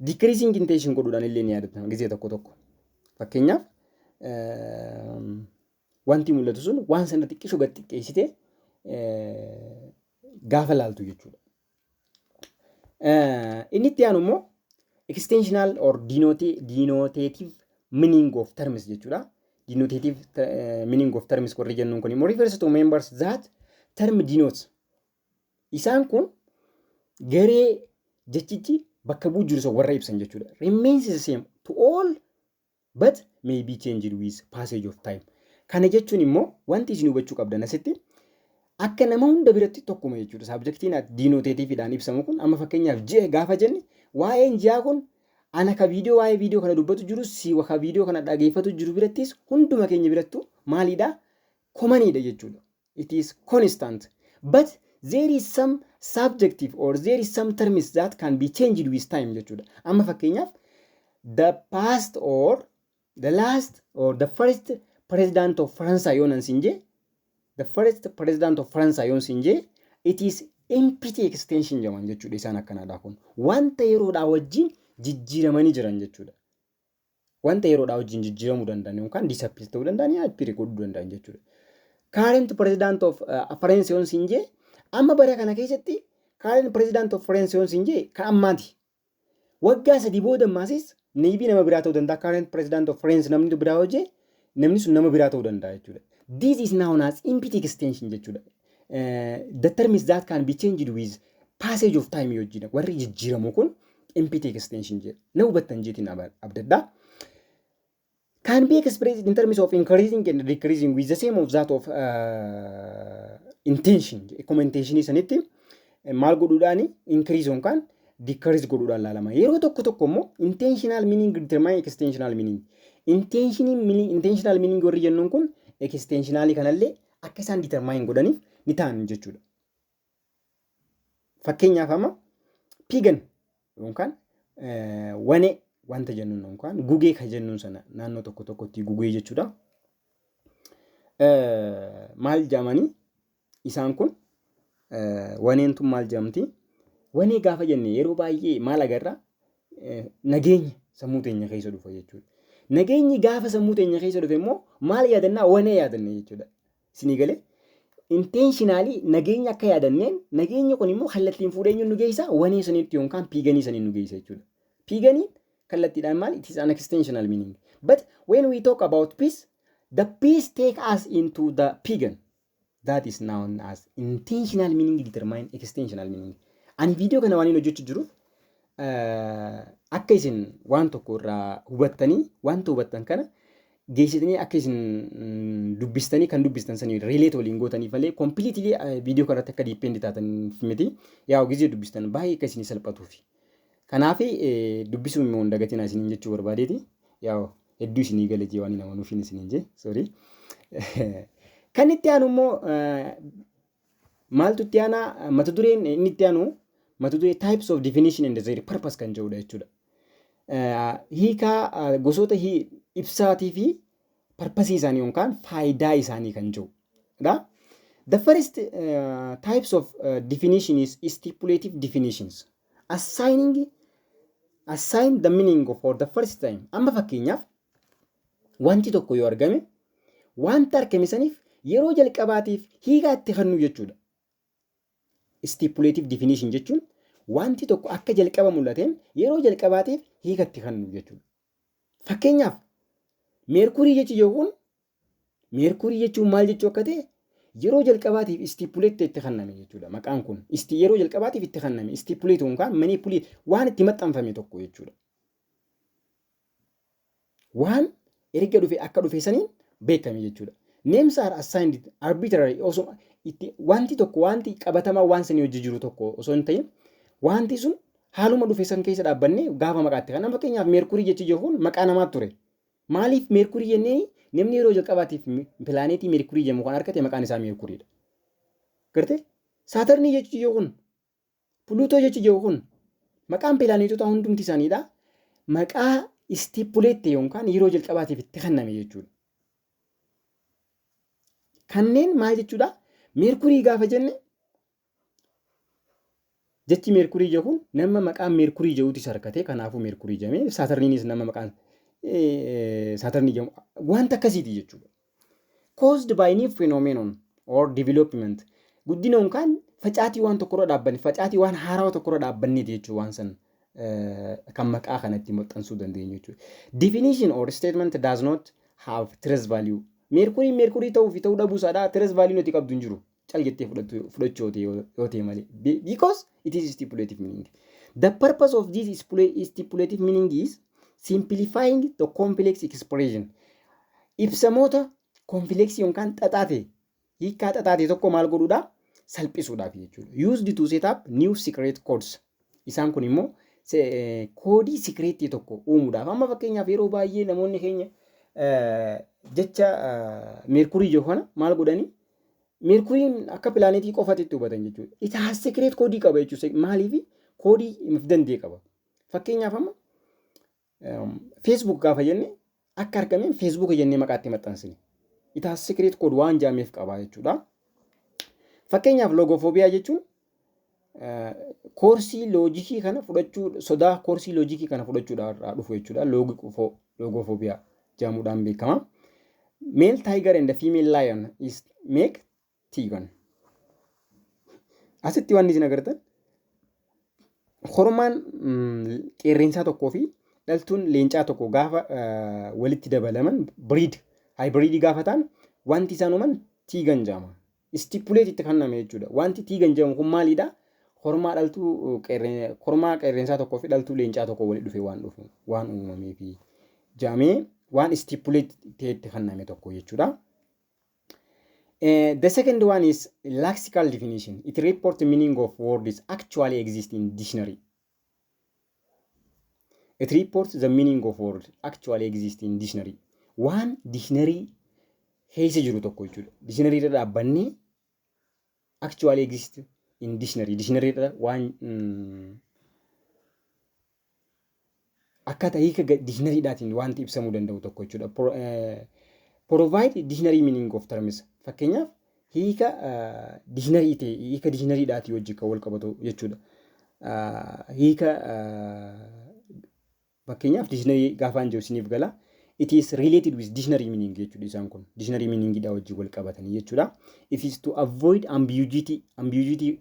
Decreasing intention godhuudhaan illee ni yaadatama gizee tokko tokko. Fakkeenyaaf wanti mul'atu sun waan sana xiqqisho gad xiqqeessitee gaafa laaltu jechuudha. Inni itti aanu immoo extensional or denotative meaning of terms jechuudha. Denotative meaning of terms warri jennuun kun immoo refers to members that term denotes. Isaan kun garee jechichi bakka bu'u jiru sun warra ibsan jechuudha. Remains the same to all but may be changed with passage of time. Kana jechuun immoo wanti isin hubachuu qabdan asitti akka nama hunda biratti tokkuma jechuudha. Subjectiin denotativeiidhaan ibsamu kun amma fakkeenyaaf ji'a gaafa jenne, waa'een ji'aa kun ana ka viidiyoo waa'ee viidiyoo kana dubbatu jiru, si ka viidiyoo kana dhageeffatu jiru birattis, hunduma keenya birattu maalidha? Commoniidha jechuudha. It is constant. But there is some subjective or there is some terms that can be changed with time jechuudha. Amma fakkeenyaaf the past or the last or the first president of France yoon siin jee, the first president of France yoon siin jee, it is empty extension jedhaman jechuudha. Isaan akkanaadha kun wanta yeroodhaa wajjin jijjiiramanii jiran jechuudha. Wanta yeroodhaa wajjin jijjiiramuu danda'an yookaan disappear ta'uu danda'an, appear godhuu danda'an jechuudha. Current president of France yoon siin jee, amma bara kana keessatti current president of France yoon siin jee kan ammaati. Waggaa 3 booda ammaasis maybe nama biraa ta'uu danda'a. Current president of France namni biraa hojii namni sun nama biraa ta'uu danda'a jechuudha. This is known as empty extension jechuudha. The term is that can be changed with passage of time wajjin warri jijjiiramu kun empty extension jedha. Na hubattan jeetiin abdaddaa. Can be expressed in terms of increasing and decreasing with the same of that of intention. Commentationii sanitti maal godhuudhaani, increase yookaan decrease godhuudhaan laalama. Yeroo tokko tokko immoo intentional meaning determine extensional meaning. Intentional meaning warri jennuun kun extensionalii kanallee akka isaan determine godhaniif ni ta'an jechuudha. Fakkeenyaaf amma pigeon yookaan wanee wanta jennuun yookaan gugee kan jennuun sana, naannoo tokko tokkotti gugee jechuudha. Maal jedhamanii isaan kun, waneen tun maal jedhamti? Wanee gaafa jenne yeroo baay'ee maal agarra? Nageenya sammuu teenya keessa dhufa jechuudha. Nageenyi gaafa sammuu teenya keessa dhufe immoo maal yaadannaa? Wanee yaadanna jechuudha. Isinii galee? Intentionally nageenya akka yaadanneen, nageenya kun immoo kallattiin fuudhee nu geessa? Wanee sanitti yookaan pigeonii saniin nu geessa jechuudha. Pigeoniin kallattiidhaan maal? It is an extensional meaning. But when we talk about peace, the peace take us into the pigeon. That is known as intentional meaning determine extensional meaning. Ani viidiyoo kana waan hin hojjechuu jiruuf akka isin waan tokko irraa hubattanii, wanta hubattan kana geessitanii akka isin dubbistanii, kan dubbistan sanii relate waliin gootaniif malee completely viidiyoo kanarratti akka depend taataniif miti. Yaa gizee dubbistan baay'ee akka isin salphatuufi. Kanaaf dubbisuun immoo hin dagatinaa isiniin jechuu barbaadeeti. Yaa hedduu isinii galee jee waan nama nuufin isiniin jee, sorry. Kan itti aanu immoo maaltu itti aanaa? Mata dureen inni itti aanu mata duree types of definition and their purpose kan jedhudha jechuudha. Hiikaa gosoota ibsaatii fi purposeii isaanii yookaan faayidaa isaanii kan jedhudha. The first types of definition is stipulative definitions. Assign the meaning for the first time. Amma fakkeenyaaf Wanti tokko yoo argame, wanta argame saniif yeroo jalqabaatiif hiikaa itti kennu jechuudha. Stipulative definition jechuun wanti tokko akka jalqaba mul'ateen yeroo jalqabaatiif hiika itti kennu jechuudha. Fakkeenyaaf, meerkurii jechi kun, meerkurii jechuun maal jechuu akka ta'e yeroo jalqabaatiif stipulate itti kenname jechuudha. Maqaan kun yeroo jalqabaatiif itti kenname, stipulate yookaan manipulate, waan itti maxxanfame tokko jechuudha. Waan erga dhufe, akka dhufe saniin beekame jechuudha. Names are assigned arbitrary, osoo itti wanti tokko, wanti qabatamaa waan sanii hojii jiru tokko osoo hin ta'in, wanti sun haaluma dhufe san keessa dhaabbannee gaafa maqaatti kana, fakkeenyaaf, meerkurii jechi jiru kun maqaa namaa ture. Maaliif meerkurii jennee? Namni yeroo jalqabaatiif pilaaneetii meerkurii jedhamu kan argate maqaan isaa meerkuriidha. Gartee, saatarnii jechi jiru kun, Pluutoo jechi jiru kun, maqaan pilaaneetota hundumti isaaniidha. Maqaa stipulate yookaan yeroo jalqabaatiif itti kenname jechuudha. Kanneen maal jechuudha? Meerkurii gaafa jenne, jechi meerkurii jedhu kun nama maqaan meerkurii jedhuutis harkate, kanaafuu meerkurii jedhame. Saatarniinis nama maqaan saatarnii jedhamu, wanta akkasiiti jechuudha. Caused by new phenomenon or development, guddina yookaan facaatii waan tokkorra dhaabbanne, facaatii waan haarawaa tokkorra dhaabbanneeti jechuudha, waan san kan maqaa kanatti maxxansuu dandeenyu jechuudha. Definition or statement does not have truth value. Meerkuriin meerkurii ta'uu fi ta'uu dhabuu isaadha truth value nuti qabdu hin jiru. Cal jettee fudhachuu yoo ta'e malee. Because it is stipulative meaning. The purpose of this stipulative meaning is simplifying the complex expression. Ibsamoota complexii yookaan xaxaa ta'e, hiikkaa xaxaa ta'e tokko maal godhuudha? Salphisuudhaaf jechuudha. Used to set up new secret codes. Isaan kun immoo koodii secretii tokko uumuudhaaf. Amma fakkeenyaaf, yeroo baay'ee namoonni keenya jecha meerkurii jedhu kana maal godhanii, meerkuriin akka pilaanetii qofaatti itti hubatan jechuudha. It has secret koodii qaba jechuudha. Maaliif? Koodii of danda'e qaba. Fakkeenyaaf, amma Facebook gaafa jenne, akka argameen Facebook jennee maqaatti maxxansine. It has secret code waan jaameef qaba jechuudha. Fakkeenyaaf, logophobia jechuun koorsii loojikii kana fudhachuu, sodaa koorsii loojikii kana fudhachuudhaan dhufu jechuudha. Logophobia jedhamuudhaan beekama. Male tiger and the female lion is make tigon. Asitti wanni isin agartan, kormaan qeerrensaa tokkoo fi dhaltuun leencaa tokko gaafa walitti dabalaman, breed, hybridii gaafa ta'an, wanti isaan uuman tigon jedhama. Stipulate itti kenname jechuudha. Wanti tigon jedhamu kun maalidha? Kormaa dhaltuu, kormaa qeerrensaa tokkoo fi dhaltuu leencaa tokko walitti dhufe waan dhufu waan uumamee fi jedhamee waan stipulate ta'e itti kenname tokko jechuudha. The second one is lexical definition. It reports the meaning of words actually exist in dictionary. It reports the meaning of word actually exist in dictionary. Waan dictionary keessa jiru tokko jechuudha. Dictionary irra dhaabbannee, actually exist in dictionary. Dictionary irra waan akkaataa hiika dictionaryidhaatiin wanti ibsamuu danda'u tokko jechuudha. Provide dictionary meaning of terms. Fakkeenyaaf, hiika dictionary ta'e, hiika dictionaryidhaatii wajjin kan wal qabatu jechuudha. Hiika fakkeenyaaf dictionary gaafaan jiru isiniif gala. It is related with dictionary meaning jechuudha isaan kun. Dictionary meaningidha wajjin wal qabatanii jechuudha. It is to avoid ambiguity, ambiguity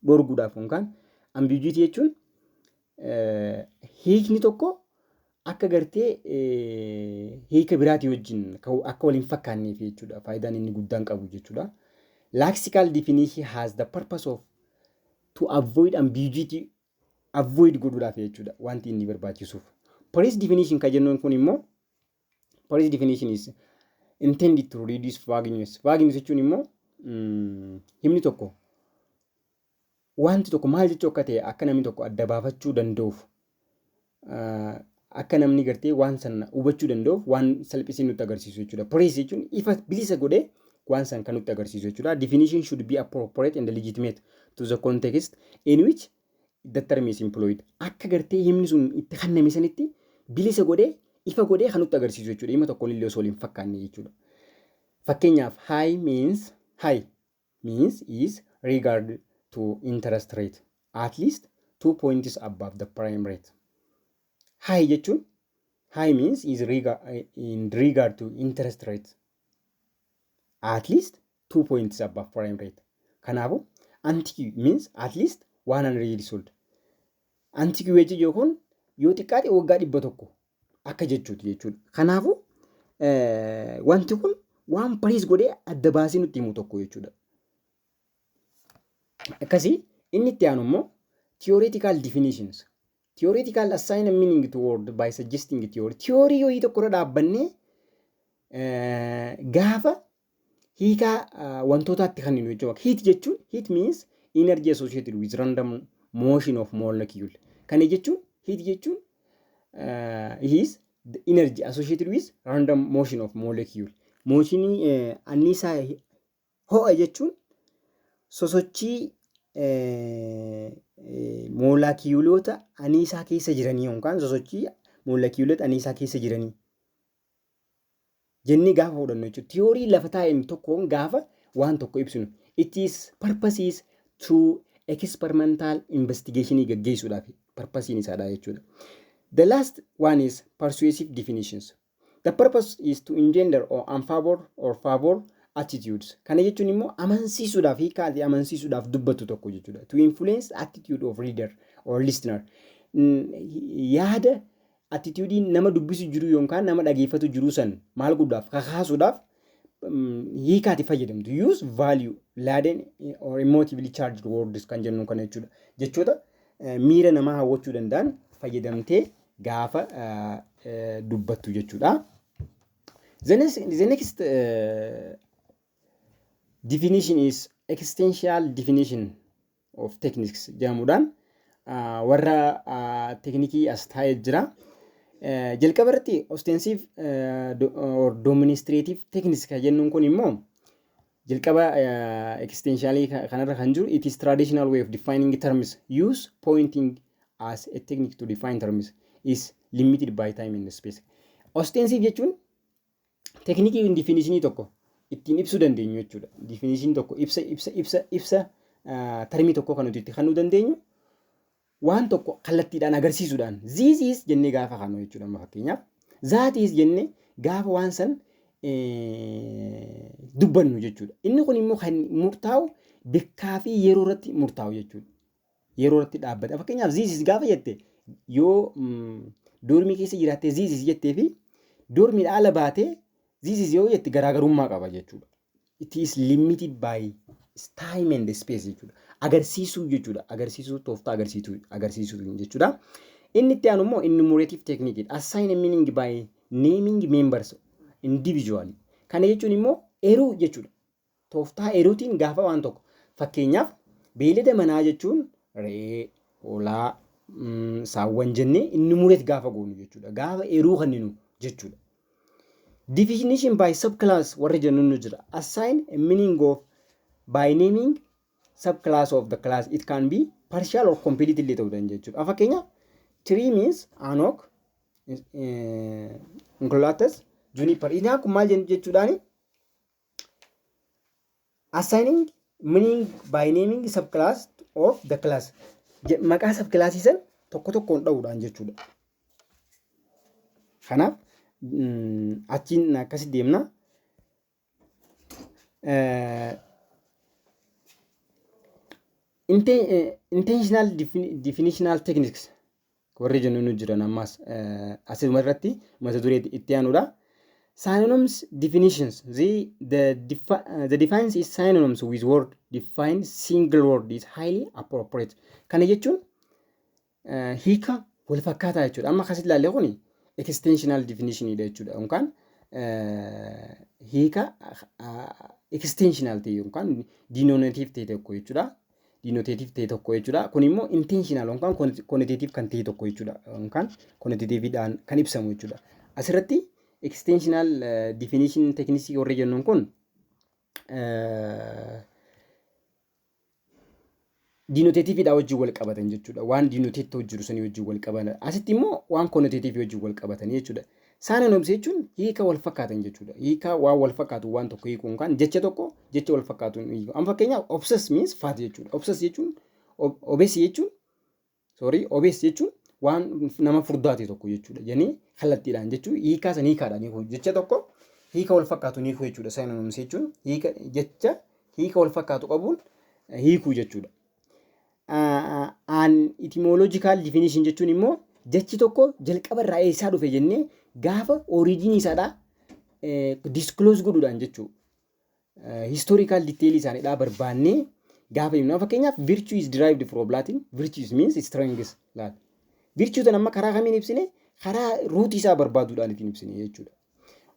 dhorguudhaaf, yookaan ambiguity jechuun hiikni tokko akka gartee hiika biraatii wajjin akka waliin fakkaanneef jechuudha. Faayidaan inni guddaan qabu jechuudha. Lexical definition has the purpose of to avoid ambiguity, avoid godhuudhaaf jechuudha wanti inni barbaachisuuf. Phrase definition kan jennuun kun immoo, phrase definition is intended to reduce vagueness. Vagueness jechuun immoo himni tokko, wanti tokko maal jechuu akka ta'e akka namni tokko adda baafachuu danda'uuf, akka namni gartee waan sana hubachuu danda'uuf waan salphisee nutti agarsiisu jechuudha. Phrase jechuun ifa bilisa godhee waan san kan nutti agarsiisu jechuudha. Definition should be appropriate and legitimate to the context in which the term is employed. Akka gartee himni sun itti kenname sanitti bilisa godhee, ifa godhee kan nutti agarsiisu jechuudha. Hima tokkoon illee osoo hin fakkaanne jechuudha. Fakkeenyaaf, high means is regard to interest rate at least 2 points above the prime rate. High jechuun, High means is in regard to interest rate at least 2 points above prime rate. Kanaafuu antique means at least 100 years old. Antique jechuun kun yoo xiqqaate waggaa 100 akka jechuuti jechuudha. Kanaafuu wanti kun waan precise godhee adda baasee nutti himu tokko jechuudha. Akkasii inni itti aanu immoo theoretical definitions. Theoretical assign a meaning to word by suggesting theory. Theory wayii tokko irra dhaabbannee gaafa hiikaa wantootaatti kenninu jechuudha. Heat jechuun, heat means energy associated with random motion of molecule. Kana jechuun heat jechuun is the energy associated with random motion of molecule. Motionii anniisaa ho'a jechuun sosochii moolakiyuulota anniisaa keessa jiranii yookaan sosochii moolakiyuulota anniisaa keessa jiranii jennee gaafa fudhannu jechuudha. Tiyoorii lafa taa'een tokkoon gaafa waan tokko ibsinu. It is purpose is to experimental investigation gaggeessuudhaaf purpose isaadha jechuudha. The last one is persuasive definitions. The purpose is to engender or unfavor or favor attitudes. Kana jechuun immoo amansiisuudhaaf, hiikaa ati amansiisuudhaaf dubbatu tokko jechuudha. To influence attitude of reader or listener. Yaada attitude nama dubbisu jiru yookaan nama dhageeffatu jiru san maal godhuudhaaf, kakaasuudhaaf hiikaa ati fayyadamtu. Use value laden or emotively charged words kan jennu kana jechuudha. Jechoota miira namaa hawwachuu danda'an fayyadamtee gaafa dubbattu jechuudha. The next definition is existential definition of techniques jedhamuudhaan warra teknikii as taa'ee jira. Jalqaba irratti ostensive or demonstrative techniques kan jennuun kun immoo jalqaba existentialii kanarra kan jiru, it is traditional way of defining terms, use pointing as a technique to define terms, is limited by time and space. Ostensive jechuun teknikii definitionii tokko ittiin ibsuu dandeenyu jechuudha. Definitionii tokko ibsa termii tokko kan nuti itti kennuu dandeenyu waan tokko kallattiidhaan agarsiisuudhaan this is jennee gaafa kanu jechuudha. Amma fakkeenyaaf that is jennee gaafa waan san dubbannu jechuudha. Inni kun immoo kan murtaa'u bikkaa fi yeroo irratti murtaa'u jechuudha. Yeroo irratti dhaabbata. Fakkeenyaaf this is gaafa jette, yoo doormii keessa jiraattee this is jettee fi doormiidha ala baatee this is yoo jette garaagarummaa qaba jechuudha. It is limited by time and space jechuudha. Agarsiisuu jechuudha. Agarsiisuu, tooftaa agarsiisuu jechuudha. Inni itti aanu immoo enumerative technique. Assign a meaning by naming members individually. Kana jechuun immoo eeruu jechuudha. Tooftaa eeruutiin gaafa waan tokko, fakkeenyaaf beeylada manaa jechuun re'ee, hoolaa, saawwan jennee enumerate gaafa goonu jechuudha. Gaafa eeruu kenninu jechuudha. Definition by subclass warri jennu nu jira. Assign a meaning of by naming subclass of the class. It can be partial or complete illee ta'uu danda'a jechuudha. Fakkeenyaaf tree means an oak, eucalyptus, juniper. Inni kun maal jechuudhaani? Assigning meaning by naming subclass of the class. Maqaa subclassii san tokko tokkoon dha'uudhaan jechuudha. Kanaaf achiin akkasi deemna. Intentional definitional techniques warri jennu nu jiran ammas asuma irratti mata duree itti aanudha. Synonyms definitions. The defines is synonyms with word define single word is highly appropriate. Kana jechuun hiika wal fakkaataa jechuudha. Amma akkasitti ilaalle kuni extensional definition dha jechuudha. Yookaan hiika extensional ta'e yookaan denotative ta'e tokko jechuudha. Denotative ta'e tokko jechuudha. Kun immoo intentional yookaan connotative kan ta'e tokko jechuudha. Yookaan connotative kan ibsamu jechuudha. Asirratti extensional definition techniques warri jennuun kun denotative wajjin wal qabatan jechuudha. Waan denotate ta'u jiru sanii wajjin wal qabatan. Asitti immoo waan connotative wajjin wal qabatan jechuudha. Synonyms jechuun hiika wal fakkaatan jechuudha. Hiika waan wal fakkaatu waan tokko hiikuun kan jecha tokko jecha wal fakkaatuun hiiku. Amma fakkeenyaaf obsess means fat jechuudha. Obsess jechuun, obese jechuun, sorry, obese jechuun waan nama furdaate tokko jechuudha. Jennee kallattiidhaan jechuun hiikaa san hiikaadhaan hiikuu, jecha tokko hiika wal fakkaatu hiikuu jechuudha. Synonyms jechuun hiika jecha hiika wal fakkaatu qabuun hiikuu jechuudha. An etymological definition jechuun immoo jechi tokko jalqaba irraa eessaa dhufe jennee gaafa originii isaadhaa disclose godhuudhaan jechuudha. Historical detail isaaniidhaa barbaannee gaafa himnu, fakkeenyaaf, virtue is derived from Latin virtues, means strength laal. Virtue tan amma karaa kamiin ibsine? Karaa rootii isaa barbaaduudhaan ittiin ibsine jechuudha.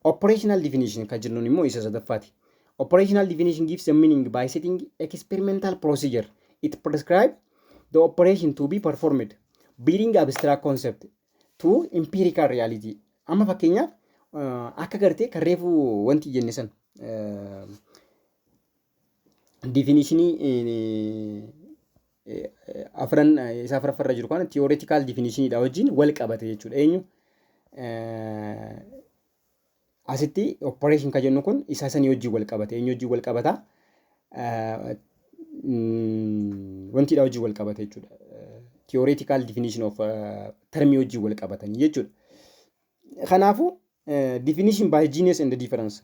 Operational definition kan jennuun immoo isa sadaffaati. Operational definition gives a meaning by setting experimental procedure. It prescribes the operation to be performed, bearing abstract concept to empirical reality. Amma fakkeenyaaf, akka gartee kan reefu wanti jenne san definitionii afran isa afuraffarra jiru kana theoretical definitionidha wajjin wal qabate jechuudha. Eenyu asitti operation kan jennu kun isa sanii wajjin wal qabate. Eenyu wajjin wal qabata? Wantiidha wajjin wal qabate jechuudha. Theoretical definition of termii wajjin wal qabatanii jechuudha. Kanaafuu, definition by genus and difference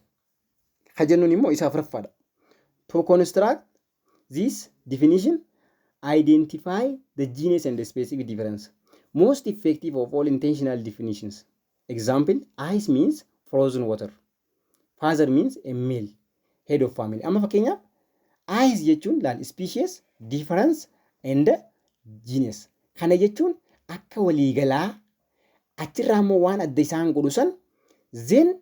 kan jennuun immoo isa afuraffaadha. To construct this definition, identify the genus and the specific difference. Most effective of all intensional definitions. Example, ice means frozen water. Father means a male head of family. Amma fakkeenyaaf, ice jechuun laal, species, difference and genus. Kana jechuun akka waliigalaa achirraa immoo waan adda isaan godhu san, then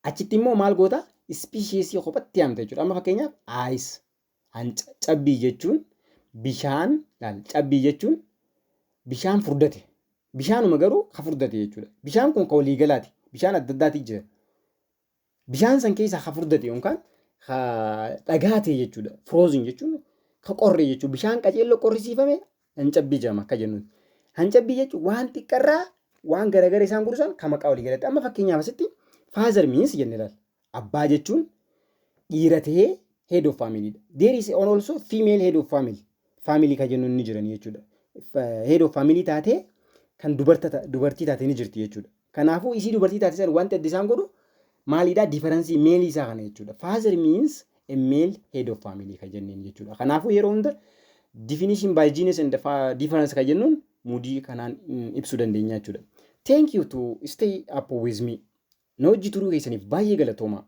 achitti immoo maal goota? Species kophatti yaamta jechuudha. Amma fakkeenyaaf, ice, cabbii jechuun bishaan laal, cabbii jechuun bishaan furdate. Bishaanuma garuu ka furdate jechuudha. Bishaan kun ka waliigalaati. Bishaan adda addaati jira. Bishaan san keessaa ka furdate yookaan ka dhagaa ta'e jechuudha. Frozen jechuun ka qorre jechuudha. Bishaan qaceelloo qorrisiifame hancabbii jedhama akka jennuti. Hancabbii jechuun waan xiqqarraa waan garagara isaan godhu kan maqaa walii galatti. Amma fakkeenyaaf, asitti father means jenne ilaala. Abbaa jechuun dhiira ta'ee head of family dha. There is also female head of family. Family kan jennuun ni jirani jechuudha. Head of family taatee kan dubartii taate ni jirti jechuudha. Kanaafuu, isii dubartii taate sana wanti adda isaan godhu maalidhaa? Difference maleii isaa kana jechuudha. Father means a male head of family kan jenneen jechuudha. Kanaafuu, yeroo hunda definition by genus and difference kan jennuun mudii kanaan ibsuu dandeenya jechuudha. Thank you to stay up with me. Na hojii turuu keessaniif baay'ee galatooma.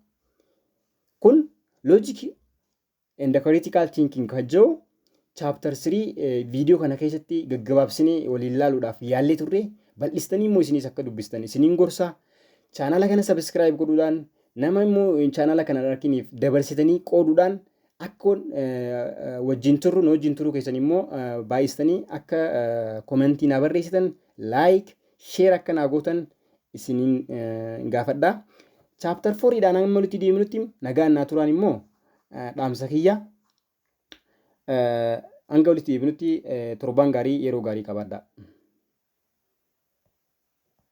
Kun logic and critical thinking kan jedhu chapter 3 viidiyoo kana keessatti gaggabaabsinee waliin ilaaluudhaaf yaallee turre. Bal'istanii immoo isinis akka dubbistan isiniin gorsa. Chaanala kana subscribe godhuudhaan, nama immoo chaanala kana arginiif dabarsitanii qooduudhaan akka wajjin turru, nu wajjin turuu keessan immoo baay'istanii akka commentii naa barreessitan, like, share akka naa gootan isiniin gaafadha. Chapter 4dhaan amma nuti deemnutti nagaan naa turaan immoo dhaamsa kiyya. Hanga walitti deebinutti torbaan gaarii, yeroo gaarii qabaadha.